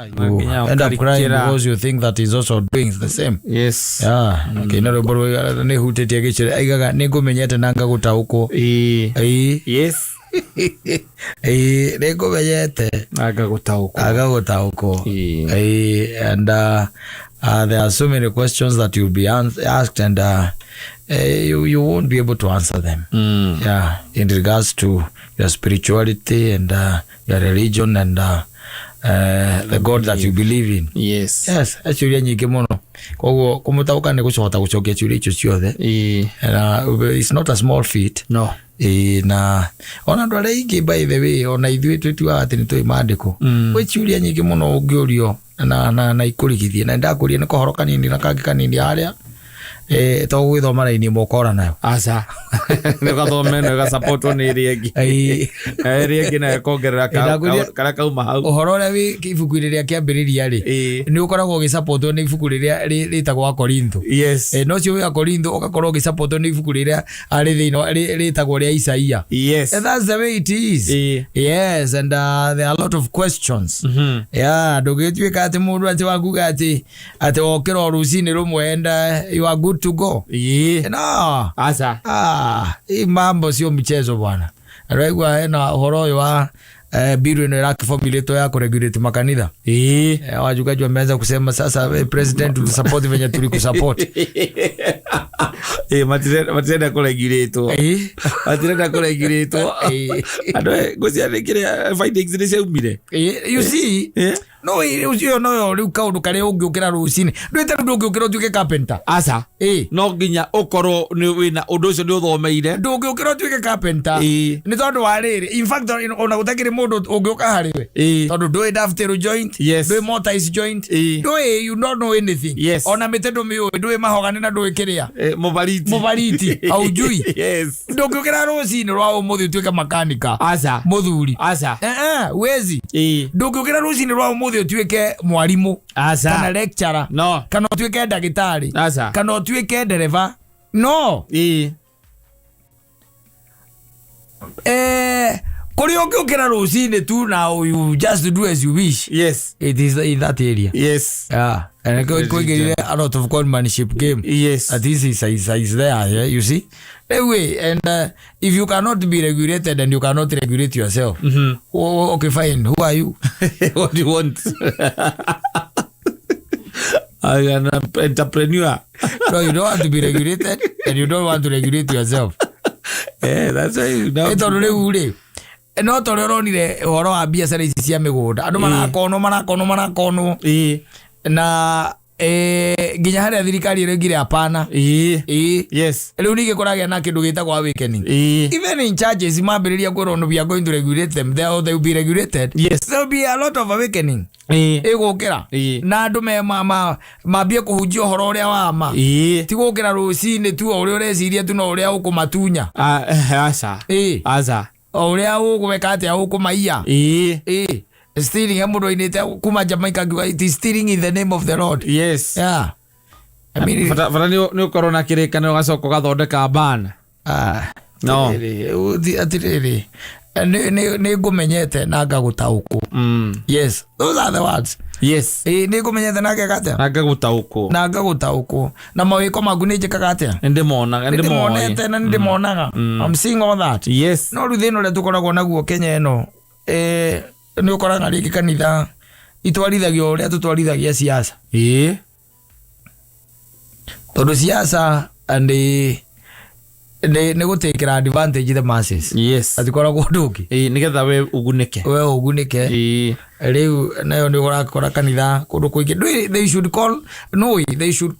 You end up crying because you think that he's also doing the same. Yes. Yeah, okay, no rwĩmbo rwega nĩ hutĩtie gĩcere aigaga nĩ ngũmenyete na ngagũtaũkwo. Ĩĩ. Ĩĩ. Yes. Ĩĩ, nĩ ngũmenyete Na ngagũtaũkwo. agagũtaũkwo. Ĩĩ. Ĩĩ, and there are so many questions that you'll be asked and you won't be able to answer them. Yeah, in regards to your spirituality and your religion and the God that you believe in. Yes. Yes, ciũria nyingĩ mũno, koguo kũmũtaũka nĩ gũcohota gũcokia ciũria icio ciothe. Ĩĩ. Na it's not a small feat. No. Ĩĩ, na ona andũ arĩa aingĩ, by the way, ona ithuĩ twĩtuaga atĩ nĩ tũĩ maandĩko, gwĩ ciũria nyingĩ mũno ũngĩũrio na ikũrigithie, na ndakũria nĩ kohoro kanini na kangĩ kanini harĩa to gũgĩthoma raini ĩmwe ũkora nayo. Aca, nĩ ũgathoma ĩno ĩgasapotwo nĩ ĩrĩa ĩngĩ. Ĩĩ. Na ĩrĩa ĩngĩ nayo ĩkongerera karĩa kauma hau. Ũhoro ũrĩa wĩ ibuku-inĩ rĩa Kĩambĩrĩria rĩ, nĩ ũkoragwo ũgĩsapotwo nĩ ibuku rĩrĩa rĩtagwo Akorintho. No ũcio wĩ Akorintho ũgakorwo ũgĩsapotwo nĩ ibuku rĩrĩa arĩ thĩinĩ rĩtagwo rĩa Isaia. And that's the way it is. Yes, and there are a lot of questions. Yeah, ndũgĩtuĩka atĩ mũndũ atĩ wakuga atĩ wokĩra o rũcinĩ rũmwe and you are good to go. No. Aca. Ah, hii mambo sio mchezo bwana. Raigua hena ũhoro ũyũ wa bill ĩno ĩrakĩbomithĩtwo ya kũregulate makanitha. Wachungaji wameanza kusema sasa, president, tusupport venye tulikusupport. Ĩĩ, matirenda kũregirĩtwo. Matirenda kũregirĩtwo. Andũ ngũcia kĩrĩa findings nĩ ciaumire. You see, no ũcio noyo rĩu kaũndũ karĩa ũngĩũkĩra rũcinĩ ndwĩte rĩu ndũngĩũkĩra ũtuĩke carpenter. Aca. No nginya ũkorwo nĩ wĩna ũndũ ũcio nĩ ũthomeire. Ndũngĩũkĩra ũtuĩke carpenter. Nĩ tondũ wa rĩrĩ, in fact ona gũtakĩrĩ mũndũ ũngĩũka harĩ we, tondũ ndũĩ dovetail joint, ndũĩ mortise joint, ndũĩ, you don't know anything. Ona mĩtĩ ndũmĩũĩ, ndũĩ mahogani na ndũĩ kĩrĩa. Mũbariti. Mũbariti haujui. Ndũngĩũkĩra rũcinĩ rwa ũmũthĩ ũtuĩke makanika. Aca. Mũthuri. Aca. Wezi ndũngĩũkĩra rũcinĩ rwa ũmũthĩ ũtuĩke mwarimũ Aca. kana lecturer, No. kana ũtuĩke ndagĩtarĩ, Aca. kana ũtuĩke ndereba, no. Kũrĩa ũngĩũkĩra rũcinĩ tu na you just do as you wish, it is in that area. Yeah, and kũingĩrire a lot of conmanship game. This is there, yeah, you see. Anyway, and if you cannot be regulated and you cannot regulate yourself, oh, okay, fine, who are you? What do you want? I am an entrepreneur. No, you don't want to be regulated and you don't want to regulate yourself. Yeah, that's why you now. Ĩ tondũ rĩu rĩ, no tondũ ũronire ũhoro wa biacara ici cia mĩgũnda, andũ marakonwo, marakonwo, marakonwo, na nginya harĩa thirikari ĩrĩngire hapana. Rĩu ningĩ kũragĩa na kĩndũ gĩtagwo awakening. Even in churches mambĩrĩria kwĩrwo, "No, we are going to regulate them, they will be regulated." There will be a lot of awakening ĩgũkĩra na andũ me mambie kũhunjia ũhoro ũrĩa wa ma, ti gũkĩra rũcinĩ tu o ũrĩa ũreciria tu no ũrĩa ũkũmatunya. Ah, aca. Aca. O ũrĩa ũgwĩka atĩa ũkũmaiya. Stealing, he mũndũ ainĩte kuma Jamaica akiuga it is stealing in the name of the Lord. Yeah, I mean, Bata nĩ ũkorwo na kĩrĩkanĩro ũgacoka ũgathondeka bana. Ah, No. atĩrĩrĩ, atĩrĩrĩ, nĩ ngũmenyete na ngagũtaũkwo. Yes, those are the words. Ĩ, nĩ ngũmenyete na ngeka atĩa? Na ngagũtaũkwo. Na ngagũtaũkwo, na mawĩko maku nĩ njĩkaga atĩa? Nĩ ndĩmonaga, nĩ ndĩmoĩ. Ndĩmonete na nĩ ndĩmonaga. I'm seeing all that. No rĩu thĩna ũrĩa tũkoragwo naguo Kenya ĩno, nĩ ũkoraga rĩngĩ kanitha itwarithagio ũrĩa tũtwarithagia siasa, tondũ siasa nĩ gũtĩkĩra advantage the masses. Atikoragwo ũndũ ũngĩ. Ĩĩ, nĩgetha we ũgunĩke. We ũgunĩke. Rĩu nayo nĩ ũrakora kanitha kũndũ kũingĩ. They should call, no, they should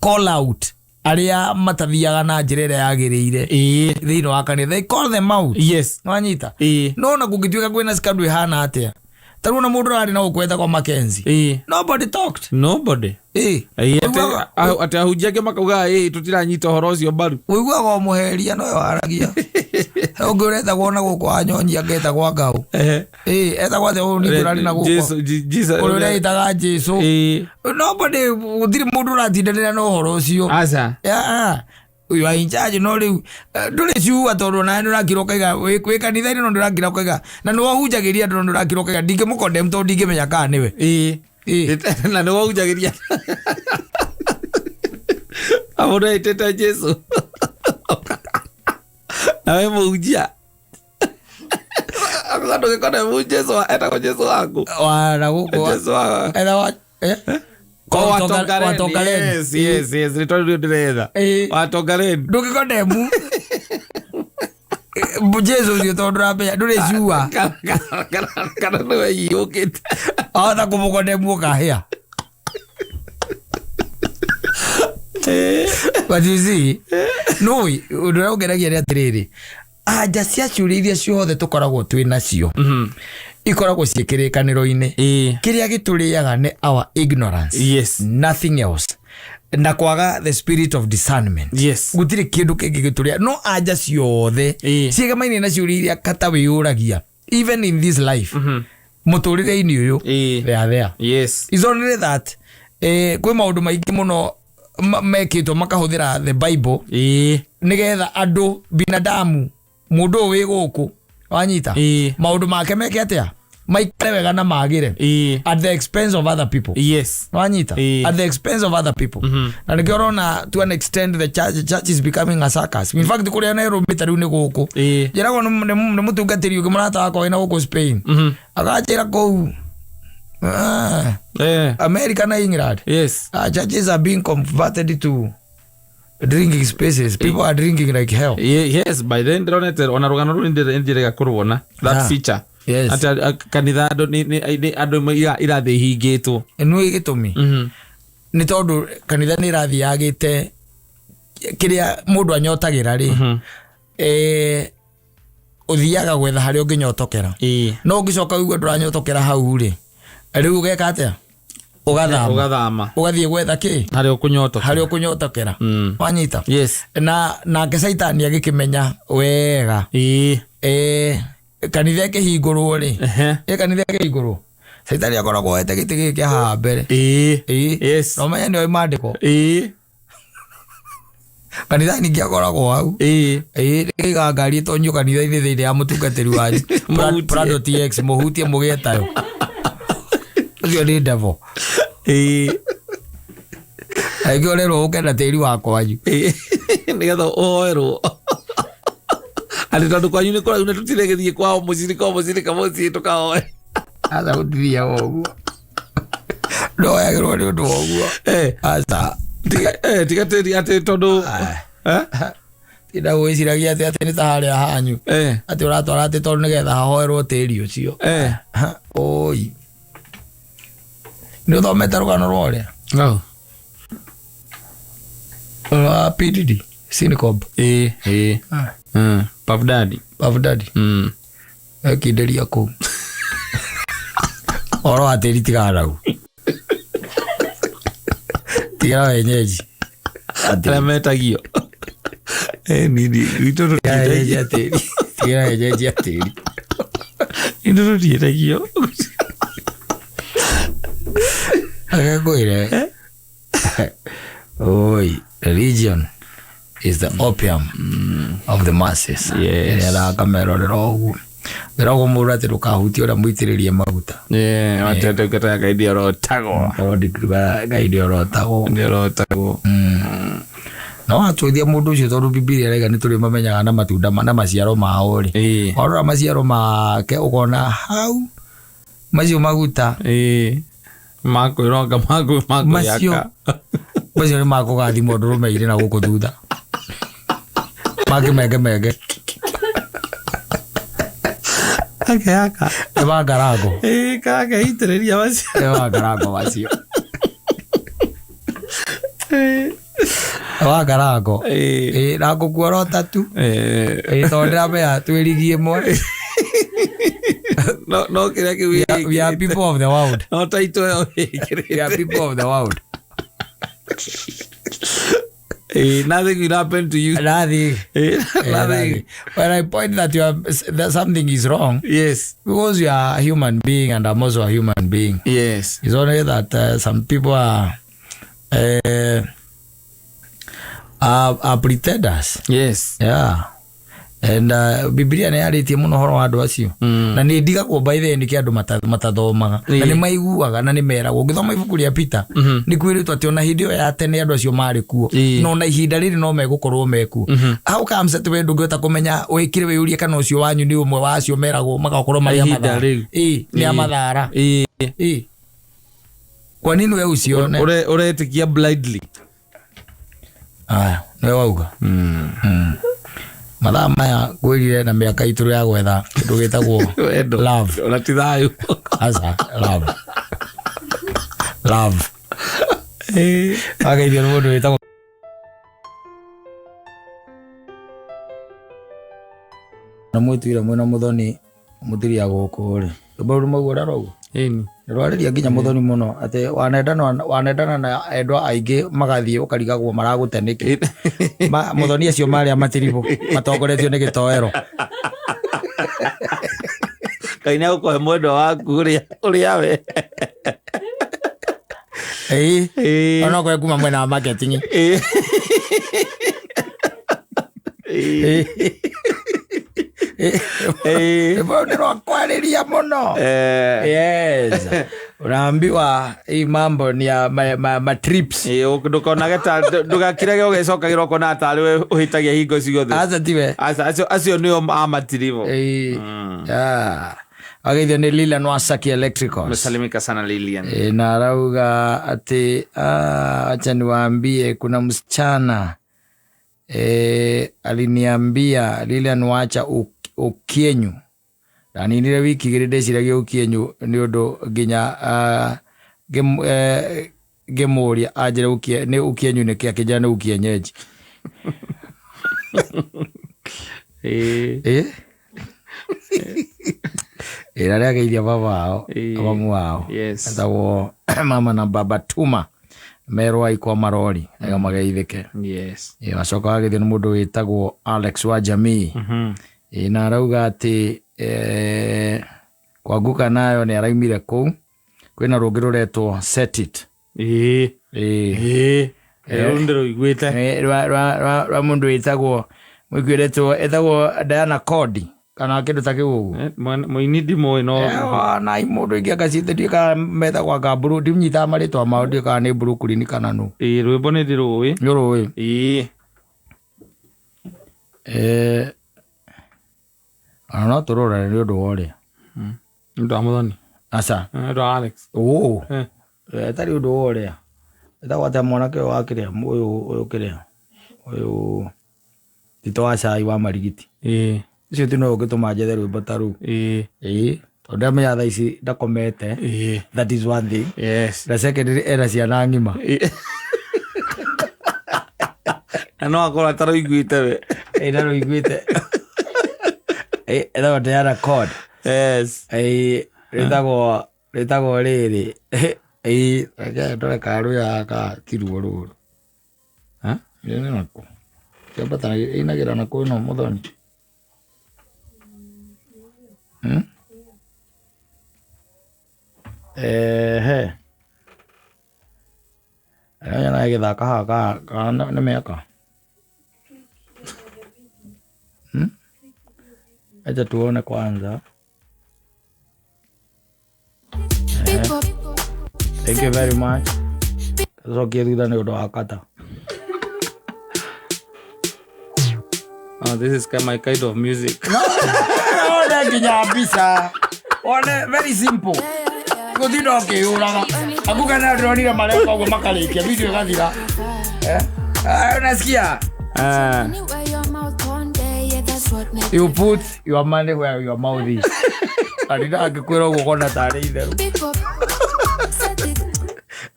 call out arĩa matathiaga na njĩra ĩrĩa yagĩrĩire thĩinĩ wa kanitha. They call them out. Nwanyita? No na kũngĩtuĩka kwĩna scandal ĩhana atĩa, tarĩu ona mũndũ ũrarĩ na gũkũ etagwo Mackenzie, nobody talked. Nobody. Ĩĩ, atĩ ahunjia angĩ makauga ĩ tũtiranyita ũhoro ũcio mbaru. Ũiguaga o mũheria noyo waragia. He ũngĩ ũretagwo na gũkũ wanyonyi angetagwo ngau. Ĩ etagwo atĩa ũyũ ningĩ ũrarĩ na gũkũ? Jesu, Jesus. Ũrĩa ũreĩtaga Jesu. Nobody, gũtirĩ mũndũ ũratindanĩra na ũhoro ũcio. Aca. Yeah. You are in charge no rĩu ndũrĩ cua tondũ nawe nĩũrakira ũkaiga wĩ kanitha-inĩ no ndũrakira ũkaiga na nĩwahunjagĩria andũ no ndũrakira ũkaiga ndingĩmũkondem tondũ ndingĩmenya kana nĩwe. Ĩĩ. Ĩĩ. Na nĩ wahunjagĩria mũndũ etĩte Jesu nawe mũhunjia ndũgĩkone Jesu etagwo Jesu waku. Wana gũkũ Jesu wa etha wa Oh, Watonga- Watongaleni. Yes, rĩtwa rĩu ndĩretha. Ĩĩ. Watongaleni. Ndũngĩkondemu Jesu ũcio tondũ ndũramenya ndũrĩ cua. Kana nĩwe iyũkĩte. Ahota kũmũkondemu ũkahĩa. But you see, no ũndũ ũrĩa ũngenagia nĩ atĩrĩrĩ, anja cia ciũria iria ciothe tũkoragwo twĩ nacio ikoragwo ciĩ kĩrĩkanĩro-inĩ. Kĩrĩa gĩtũrĩaga nĩ our ignorance, nothing else, na kwaga the spirit of discernment. Gũtirĩ kĩndũ kĩngĩ gĩtũrĩa, no anja ciothe ciĩgemaine na ciũria iria kata wĩyũragia even in this life, mũtũrĩre-inĩ ũyũ. They are there. It's only that kwĩ maũndũ maingĩ mũno mekĩtwo makahũthĩra the Bible nĩgetha andũ binadamu, mũndũ ũyũ wĩ gũkũ wanyita, maũndũ make meke atĩa, maikare wega na magĩre at the expense of other people. Wanyita? At the expense of other people. Na nĩkĩo ũrona to an extent the church is becoming a circus. In fact, kũrĩa nerũmĩte rĩu nĩ gũkũ. Njĩragwo nĩ mũtungatĩri ũngĩ mũrata wakwa wĩna gũkũ Spain, akanjĩra kũu America na England, churches are being converted to drinking spaces. People are drinking like hell. Yes, by then ndĩronete ona rũgano rũu nĩ kũruona that feature atĩ kanitha andũ andũ irathiĩ ihingĩtwo. Nĩ gĩtũmi nĩ tondũ kanitha nĩ ĩrathiĩ yagĩte kĩrĩa mũndũ anyotagĩra rĩ, ũthiaga gwetha harĩa ũngĩnyotokera. No ũngĩcoka ũigue ndũranyotokera hau rĩ, rĩu ũgeka atĩa? Ũgathama. Ũgathama. Ũgathiĩ gwetha kĩ? Harĩa ũkũnyotokera. Harĩa ũkũnyotokera. Wanyita? Yes. Na nake Caitani agĩkĩmenya wega, kanitha ĩkĩhingũrwo rĩ, ĩ kanitha ĩkĩhingũrwo, Caitani akoragwo oete gĩtĩ gĩkĩ haha mbere. Ĩĩ. Na ũmenye nĩoĩ maandĩko. Kanitha ningĩ akoragwo hau. Ĩĩ, nĩkĩigaga ngari ĩtonyio kanitha-inĩ thĩinĩ ya mũtungatĩri wanyu. Mũhutie. Prado TX mũhutie mũgĩe tayo. Ũcio nĩ devil. Aingĩ ũrerwo ũke na tĩri wa kwanyu. Nĩgetha ũhoerwo atĩ tondũ kwanyu nĩ kũraihu na tũtirĩ gĩthiĩ kwao mũcirika o mũcirika mũciĩ tũkahoe. Aca, gũtithiaga ũguo, ndoyagĩrwo nĩ ũndũ wa ũguo. Aca. Tiga tĩri atĩ tondũ Tinda gwĩciragia atĩ nĩ ta harĩa hanyu, atĩ ũratwara atĩ tondũ nĩgetha hahoerwo tĩri ũcio. Oi, nĩ ũthomete rũgano rwa ũrĩa No. rwa PDD Sinicom? Ĩĩ. Puff Daddy. Puff Daddy. Ekindĩria kũu ũhoro wa tĩri, tigana nau, tigana wenyeji. Arĩa metagio. Nini gwitũ Tigana wenyeji tũtiĩtagio. a tĩri, tigana wenyeji a tĩri. Itũ tũtiĩtagio. Akakwĩre oi, religion is the opium of the masses. Yes. Ĩrĩa akamerorera ũguo ĩragwo mũndũ atĩ ndũkahutie ũrĩa mũitĩrĩrie maguta. Atĩ ndungata ya Ngai ndĩorotagwo. Ngai ndĩorotagwo. Ndĩorotagwo. No watũithia mũndũ ũcio, tondũ Bibilia ĩraiga nĩ tũrĩ mamenyaga na matunda na maciaro mao rĩ, warora maciaro make ũkona hau macio maguta. Ĩĩ, makwĩronga Macio makwĩyaka. Macio nĩ makũgathimwo ndũrũme irĩ na gũkũ thutha makĩmengemenge. Akeyaka. Nĩ mangarango. Ĩĩ, kakeitĩrĩria macio. Nĩ mangarango macio, nĩ mangarango. Ĩĩ, na ngũkuorota tu. Ĩĩ, tondũ ndĩramenya twĩrigie ĩmwe. No kĩrĩa kĩu We are people of the world. No taito ĩyo We are people of the world. Nothing will happen to you. Nothing. Nothing. When I point that you are that something is wrong, because you are a human being and I'm also a human being. It's only that some people are Are pretenders. Yes. Yeah, and Bibilia nä yarä tie må no horo wa andå acio. Na nä ndigagwo by the way nä kä andå matathomaga na nä maiguaga na nä meragwo. Å ngä thoma ibuku rä a Peter, nä kwä rä two atä ona hä ndä ä yo ya tene andå acio marä kuo. No na ihinda rä rä no megå korwo mekuo. How comes atĩ we ndå ngä hota kå menya wä kä re wä å rie kana å cio wanyu nä å mwe wa acio meragwo magakorwo marä a Ihinda mathara? rĩu. Ĩ, nĩ a mathara. Ĩ. Kwa nini we ucione? Ũretĩkia blindly. Aya, nĩwe wauga. Mathaa maya ngwĩrire na mĩaka itũ ya gwetha kĩndũ gĩtagwo Wendo. love. Ona ti thayũ. Aca, love, love. Ageithio nĩ mũndũ wĩtagwo na mwĩtuire mwĩna mũthoni mũtiria gũkũ rĩ, rwĩmbo rũu maguo ũrĩa rauga. Ĩni. Rwarĩria nginya mũthoni mũno atĩ wanendana na endwa aingĩ magathiĩ ũkarigagwo maragũte nĩkĩ. Mũthoni acio marĩ a matiribũ matongoretio nĩ gĩtoero. Ngai nĩ agũkũhe mwendwa waku ũrĩa we. Ĩĩ. Ĩĩ. Onokorwo kuma mwena wa marketing. Ĩĩ. Ĩĩ. Rwĩmbo rũu nĩ rwakwarĩria mũno. Eh. Yes, unaambiwa hii mambo ni ya ma trips. Ĩĩ, ndũkonage ta ndũgakirage ũgecokagĩra ũkona tarĩ we ũhĩtagia hingo ciothe. Aca, tiwe. Aca, acio nĩo a matiribũ. Ĩĩ. Yeah. Ageithio nĩ Lilian Wasaki Electricals. Umesalimika sana, Lilian. E, na arauga ati acha niwaambie kuna msichana aliniambia, "Lilian, wacha ukienyu." Ndaninire wiki igĩrĩ ndĩciragia ũkienyu nĩ ũndũ nginya ngĩmũria anjĩre nĩ ũkienyu nĩkĩ, akĩnjĩra nĩ ũkienyeji. Ĩĩ. Ĩ, na rĩageithia baba wao, mamu wao. Etagwo mama na baba Tuma merwo aikwa marori ega mageithĩke. Ĩ, wacoka wagĩthio nĩ mũndũ wĩtagwo Alex wa Jamii. Ĩ, na arauga atĩ kwanguka nayo nĩ araumire kũu kwĩna rũngĩ rũretwo Set It. Ĩ. Ĩĩ. Rũu ndĩrũiguĩte. Rwa mũndũ wĩtagwo mũikuĩretwo etagwo Diana Cody kana kĩndũ ta kĩu ũguo. Mũini ndimũĩ no. Na mũndũ ingĩ angacite ndiũ kana metagwo anga Blue, ndinyitaga marĩtwa mao, ndiũ kana nĩ Brooklyn kana nũ. Ĩĩ, rwĩmbo nĩ ndĩrũĩ. Nĩ ũrũĩ? Ĩĩ. Ona no tũrorane nĩ ũndũ wa ũrĩa. Nĩ ũndũ wa mũthoni. Aca. Nĩ ũndũ wa Alex. Ũ. Eh. Ĩtarĩ ũndũ wa ũrĩa ĩtagwo atĩa mwanake ũyũ wa kĩrĩa ũyũ kĩrĩa ũyũ tito wa cai wa marigiti. Ũcio ti no ũngĩtũma njethe rwĩmbo ta rũu. Ĩĩ, tondũ ndamenya thaa ici ndakomete. That is one thing. Na second, ena ciana ng'ima. Ĩĩ. Na no akorwo atarũiguĩte we. Ĩ, ndarũiguĩte. Ĩ, ĩtagwo Diana Cod. Ĩ, rĩtagwo rĩrĩ. Ĩ, reke ndore kana rwĩ haha ti ruo rũrũ. Ha? Ĩ, nĩ nakũ kĩambatanagia ĩinagĩra nakũ ĩno mũthoni. Ehe. Ĩno nyonaga ĩgĩthaka haha kana nĩ mĩaka. Acha tuone kwanza. Thank you very much. Cokie thutha nĩ ũndũ wa kata. Oh, this is my kind of music. One nginya mbica. One very simple. Gũtinda ũkĩyũraga. Akuga na ndĩronire mareka ũguo makarĩkia video ĩgathira. Eh? Ah, unasikia? Ah. You put your money where your mouth is. Arina angĩkwĩra ũguo ũkona tarĩ itherũ.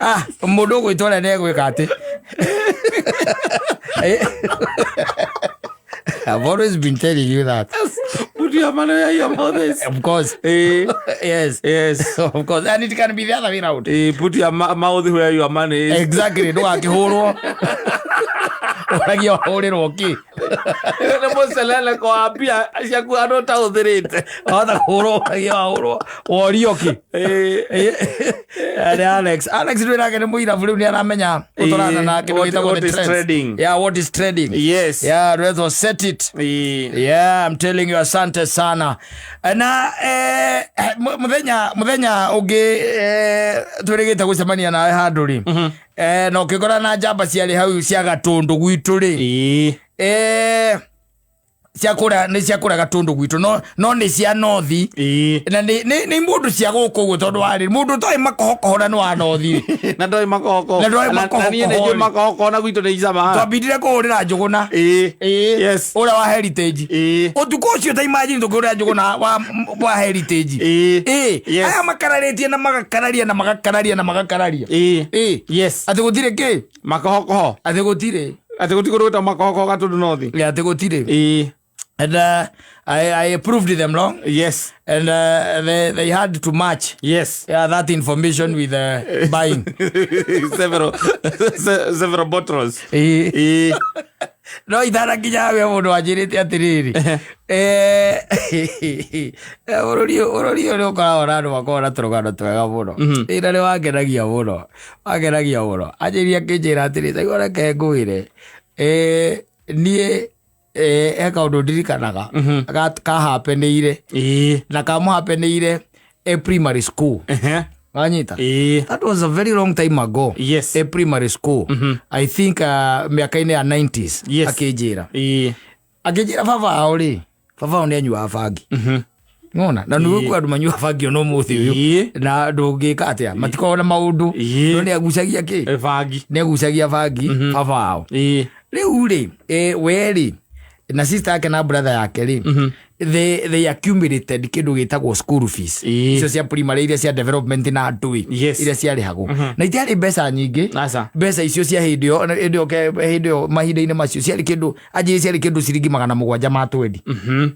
Ah, mũndũ ũgwĩtwo ũrĩa nĩegwĩka atĩ. I've always been telling you that. Put your money where your mouth is. Of course. Yes. Of course. And it can be the other way round. Put your mouth where your money is. Exactly. Ndũgakĩhũrwo. Ũragia wahũrĩrwo kĩ? Nĩ mũceleleko wa mbia ciaku andũ ũtahũthĩrĩte. Wahota kũhũrwo ũragia wahũrwo worio kĩ? Nĩ Alex. Alex rĩu nake nĩ mũirabu rĩu nĩ aramenya ũtũrana nake nĩ wĩtagwo What the is trends. trending? Yeah, what is trending? Yes. Yeah, rwetwo set it. Yeah, I'm telling you, asante sana. Na muthenya ũngĩ twĩrĩgĩte gũcemania nawe handũ rĩ, na ũkĩkora na njamba ciarĩ hau cia Gatũndũ gwitũ rĩ, cia kũrĩa nĩ cia kũrĩa Gatũndũ gwitũ, no nĩ cia nothi na nĩ mũndũ cia gũkũ ũguo, tondũ warĩ mũndũ ũtoĩ makohokoho na nĩ wa nothi rĩ. Na ndoĩ makohoko. Na ndoĩ Na niĩ nĩ makohokoho njũĩ rĩ. makohoko na gwitũ nĩ icama. Twambindire kũhũrĩra Njũgũna. Yes. Ũrĩa wa Heritage. Ũtukũ ũcio ta imagine tũkĩhũrĩra Njũgũna wa Heritage. Yes. Aya makararĩtie na magakararia na magakararia na magakararia. Yes. Atĩ gũtirĩ kĩ? Makohokoho. Atĩ gũtirĩ. Atĩ gũtirĩ kũndũ gwĩtagwo makohokoho Gatũndũ North. Yeah, atĩ gũtirĩ. And I proved them wrong. Yes. And they had to match. Yes. Yeah, that information with buying. Several bottles. No ithara nginya we mundu wanjirite atiriri. Bururi uyu ni ukoragwo na andu makoragwo na turugano twega muno. Ina ni wangenagia muno. Wangenagia muno. Anjĩrire akĩnjĩra atĩrĩ, taigua reke ngwĩre. Niĩ he kaũndũ ndirikanaga kahapenĩire na kamũhapenĩire e primary school. Wanyita? That was a very long time ago. Yes. E primary school. I think mĩaka-inĩ ya 90s. Yes. Akĩnjĩra. Akĩnjĩra baba wao rĩ, baba wao nĩ anyuaga bangi. Nona, na nĩ gũkũ andũ manyuaga bangi ona ũmũthĩ ũyũ. Na ndũngĩka atĩa, matikoragwo na maũndũ. No nĩ agucagia kĩ? Bangi. Nĩ agucagia bangi baba wao. Rĩu rĩ, we rĩ, na sister yake na brother yake rĩ, they accumulated kĩndũ gĩtagwo school fees. Icio cia primary iria cia development na ndũĩ. Yes. Iria ciarĩhagwo. Na itiarĩ mbeca nyingĩ. Aca. Mbeca icio cia hĩndĩ ĩyo, hĩndĩ ĩyo hĩndĩ ĩyo mahinda-inĩ macio ciarĩ kĩndũ, anjĩrĩ ciarĩ kĩndũ ciringi 720.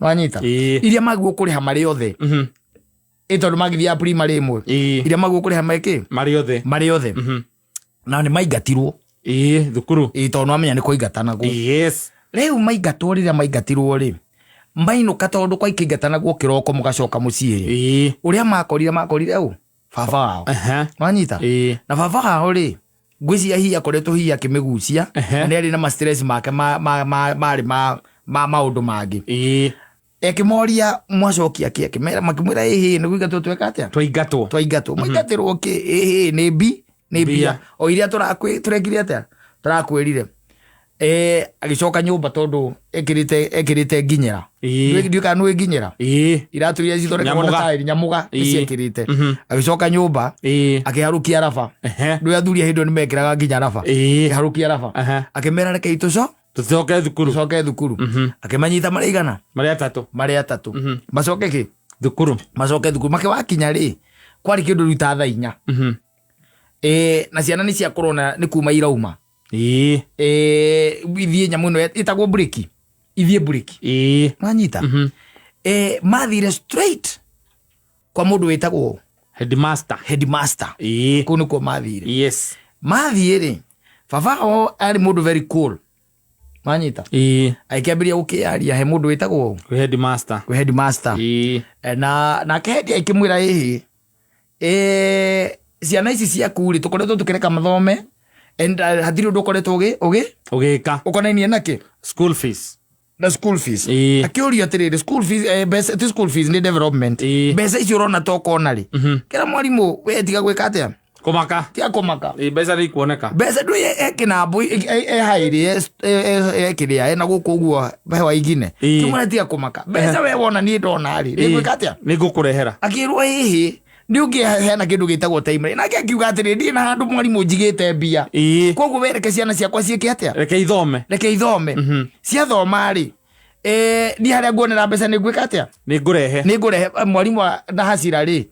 Wanyita? Iria magwo kũrĩha marĩ othe. Tondũ magĩthiaga primary ĩmwe. Iria magwo kũrĩha marĩ kĩ? Marĩ othe. Marĩ othe. Na nĩ maingatirwo. Thukuru. Tondũ nĩwamenya nĩ kũingatanagwo. Yes. Rĩu maingatwo rĩrĩa maingatirwo rĩ, mainũka tondũ kwa ikĩingatanagwo kĩroko mũgacoka mũciĩ rĩ. Ũrĩa makorire ũ? Baba wao. Wanyita? Na baba wao rĩ, ngwĩciria hihi akoretwo hihi akĩmĩgucia, na nĩ arĩ na ma stress make marĩ ma maũndũ mangĩ. Ekĩmoria mwacokia kĩ? Akĩmera, makĩmwĩra ĩhĩ, nĩ kũingatwo tweka atĩa? Twaingatwo. Twaingatwo. Mwaingatĩrwo kĩ? Ĩhĩ, nĩ mbi, nĩ mbia. O iria tũrekire atĩa? Tũrakwĩrire. Agĩcoka nyũmba tondũ ekĩrĩte nginyĩra. Ndiũĩ kana nĩũĩ nginyĩra? Iratũ iria cithondekagwo na Nyamũga. taĩri, nyamũga, nĩciekĩrĩte. Agĩcoka nyũmba, akĩharũkia raba. Nĩũĩ athuri a hĩndĩ ĩyo nĩmekĩraga nginya raba. Akĩharũkia raba. Akĩmera rekei Tũcoke thukuru. Tũcoke thukuru. Akĩmanyita marĩ igana? Marĩ atatũ. Marĩ atatũ. Macoke kĩ? Thukuru. Macoke thukuru. Makĩwakinya rĩ, kwarĩ kĩndũ rĩu ta thaa inya. Na ciana nĩ ciakorwo na nĩ kuma irauma. Ithiĩ nyamũ ĩno ĩtagwo breki. Ithiĩ breki. Wanyita? Mathire straight kwa mũndũ wĩtagwo Headmaster. Headmaster. Kũu nĩkuo mathire. Yes. Mathiĩ rĩ, baba wao arĩ mũndũ very cool. Wanyita? Agĩkĩambĩrĩria gũkĩaria he mũndũ wĩtagwo Kwĩ headmaster. Kwĩ headmaster. Na nake head akĩmwĩra ĩhĩ, ciana ici ciaku rĩ, tũkoretwo tũkĩreka mathome and hatirĩ ũndũ ũkoretwo Ũgĩka. ũkonainie na kĩ? School fees. Na school fees. Akĩũria atĩrĩrĩ, school fees, mbeca, ti school fees, nĩ development. Mbeca icio ũrona ta ũkona rĩ, kĩra mwarimũ, we tiga gwĩka atĩa? Kũmaka. Tiga kũmaka. Mbeca nĩ ikuoneka. Mbeca ndũĩ ekĩnambũ, ehaĩrĩ, ekĩrĩa, ena gũkũ ũguo hewa ingine. Kĩmwĩra tiga kũmaka. Mbeca we wona niĩ ndona rĩ, nĩ ngwĩka atĩa? Nĩ ngũkũrehera. Akĩrwo ĩhĩ, nĩ ũngĩheana kĩndũ gĩtagwo timeline. Nake akiuga atĩrĩ, ndirĩ na handũ mwarimũ njigĩte mbia. Koguo we reke ciana ciakwa ciĩke atĩa? Reke ithome. Reke ithome. Ciathoma rĩ, niĩ harĩa nguonera mbeca nĩ ngwĩka atĩa? Nĩ ngũrehe. Nĩ ngũrehe. Mwarimũ na hasira rĩ.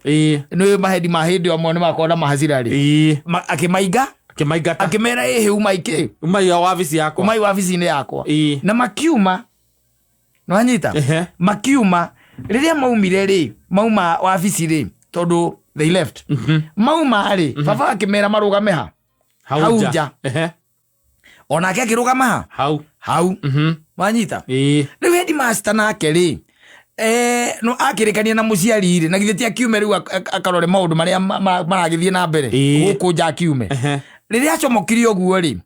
Nĩ mahedi ma hĩndĩ ĩyo amwe nĩ makoragwo na mahasira rĩ. Akĩmainga. Akĩmaingata. Akĩmera ĩhĩ uma ikĩ. Uma ya wabici yakwa. Uma wabici-inĩ yakwa. Na makiuma. Nĩwanyita? Makiuma. Rĩrĩa maumire rĩ, mauma wabici rĩ, tondũ they left. Mauma rĩ, baba akĩmera marũgame ha? Hau Hau nja. nja. Onake akĩrũgama ha Hau. Hau. Wanyita? Ĩĩ. Rĩu headmaster nake rĩ, no akĩrĩkania na mũciari rĩ, na githĩ ti akiume rĩu akarore maũndũ marĩa maragĩthiĩ na mbere gũkũ nja akiume. Rĩrĩa acomokire ũguo rĩ,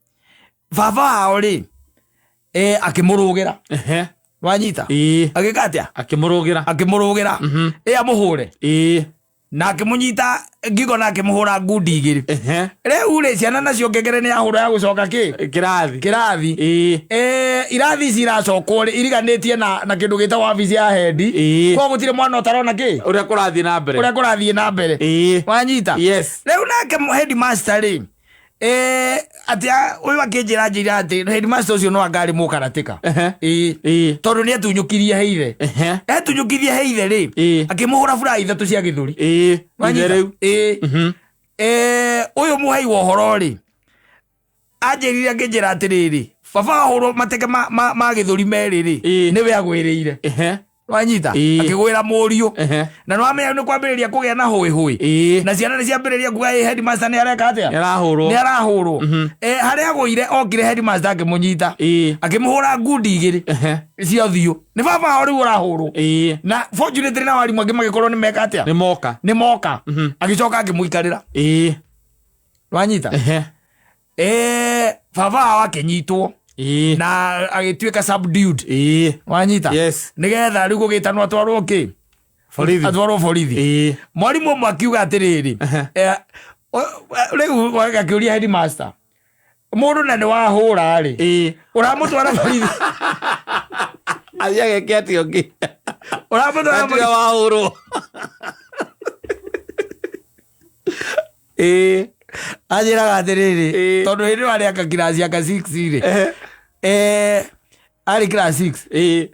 baba wao rĩ, akĩmũrũgĩra. Wanyita? Ĩĩ. Agĩka atĩa? Akĩmũrũgĩra. Akĩmũrũgĩra. Ĩ amũhũre. Na akĩmũnyita ngingo na akĩmũhũra ngundi igĩrĩ. Rĩu rĩ, ciana nacio ngengere nĩ yahũra ya gũcoka kĩ? Kĩrathi. Kĩrathi. Ĩĩ. Irathi ici iracokwo rĩ, iriganĩtie na kĩndũ gĩtagwo wabici ya hendi. Koguo gũtirĩ mwana ũtarona kĩ? Ũrĩa kũrathiĩ na mbere. Ũrĩa kũrathiĩ na mbere. Wanyita? Yes. Rĩu nake headmaster rĩ, atĩ ũyũ akĩnjĩra njĩra atĩ headmaster ũcio no anga arĩ mũkaratĩka. Ĩĩ. Tondũ nĩ atunyũkirie heithe. Etunyũkirie heithe rĩ, akĩmũhũra bura ithatũ cia gĩthũri. Wanyita? Ithe rĩu. Ĩĩ. Ũyũ mũhei wa ũhoro rĩ, anjĩrire akĩnjĩra atĩrĩrĩ, baba ahũrwo mateke ma gĩthũri merĩ rĩ, nĩwe agwĩrĩire. Wanyita? Akĩgwĩra mũriũ. Na nĩ wamenya nĩ kwambĩrĩria kũgĩa na hũĩ hũĩ. Na ciana nĩ ciambĩrĩria kuga ĩ headmaster nĩ areka atĩa? Nĩ arahũrwo. Nĩ arahũrwo. Harĩa agũire okire headmaster akĩmũnyita. Akĩmũhũra ngundi igĩrĩ. Cia ũthiũ. Nĩ baba wao rĩu ũrahũrwo. Na fortunately na arimũ angĩ magĩkorwo nĩ meka atĩa? Nĩ moka. Nĩ moka. Agĩcoka akĩmũikarĩra. Wanyita? Baba wao akĩnyitwo. Na agĩtuĩka subdued. Wanyita? Yes. Nĩgetha rĩu gũgĩtanwo atwarwo kĩ? Borithi. Atwarwo borithi. Mwarimũ ũmwe akiuga atĩrĩrĩ, rĩu akĩũria headmaster, mũndũ na nĩ wahũra rĩ, ũramũtwara borithi? Athiĩ ageke atĩa ũngĩ? Ũramũtwara Atiga borithi? wahũrwo. Anjĩraga atĩrĩrĩ, tondũ hĩndĩ ĩyo arĩ anga class anga 6 rĩ, arĩ class 6.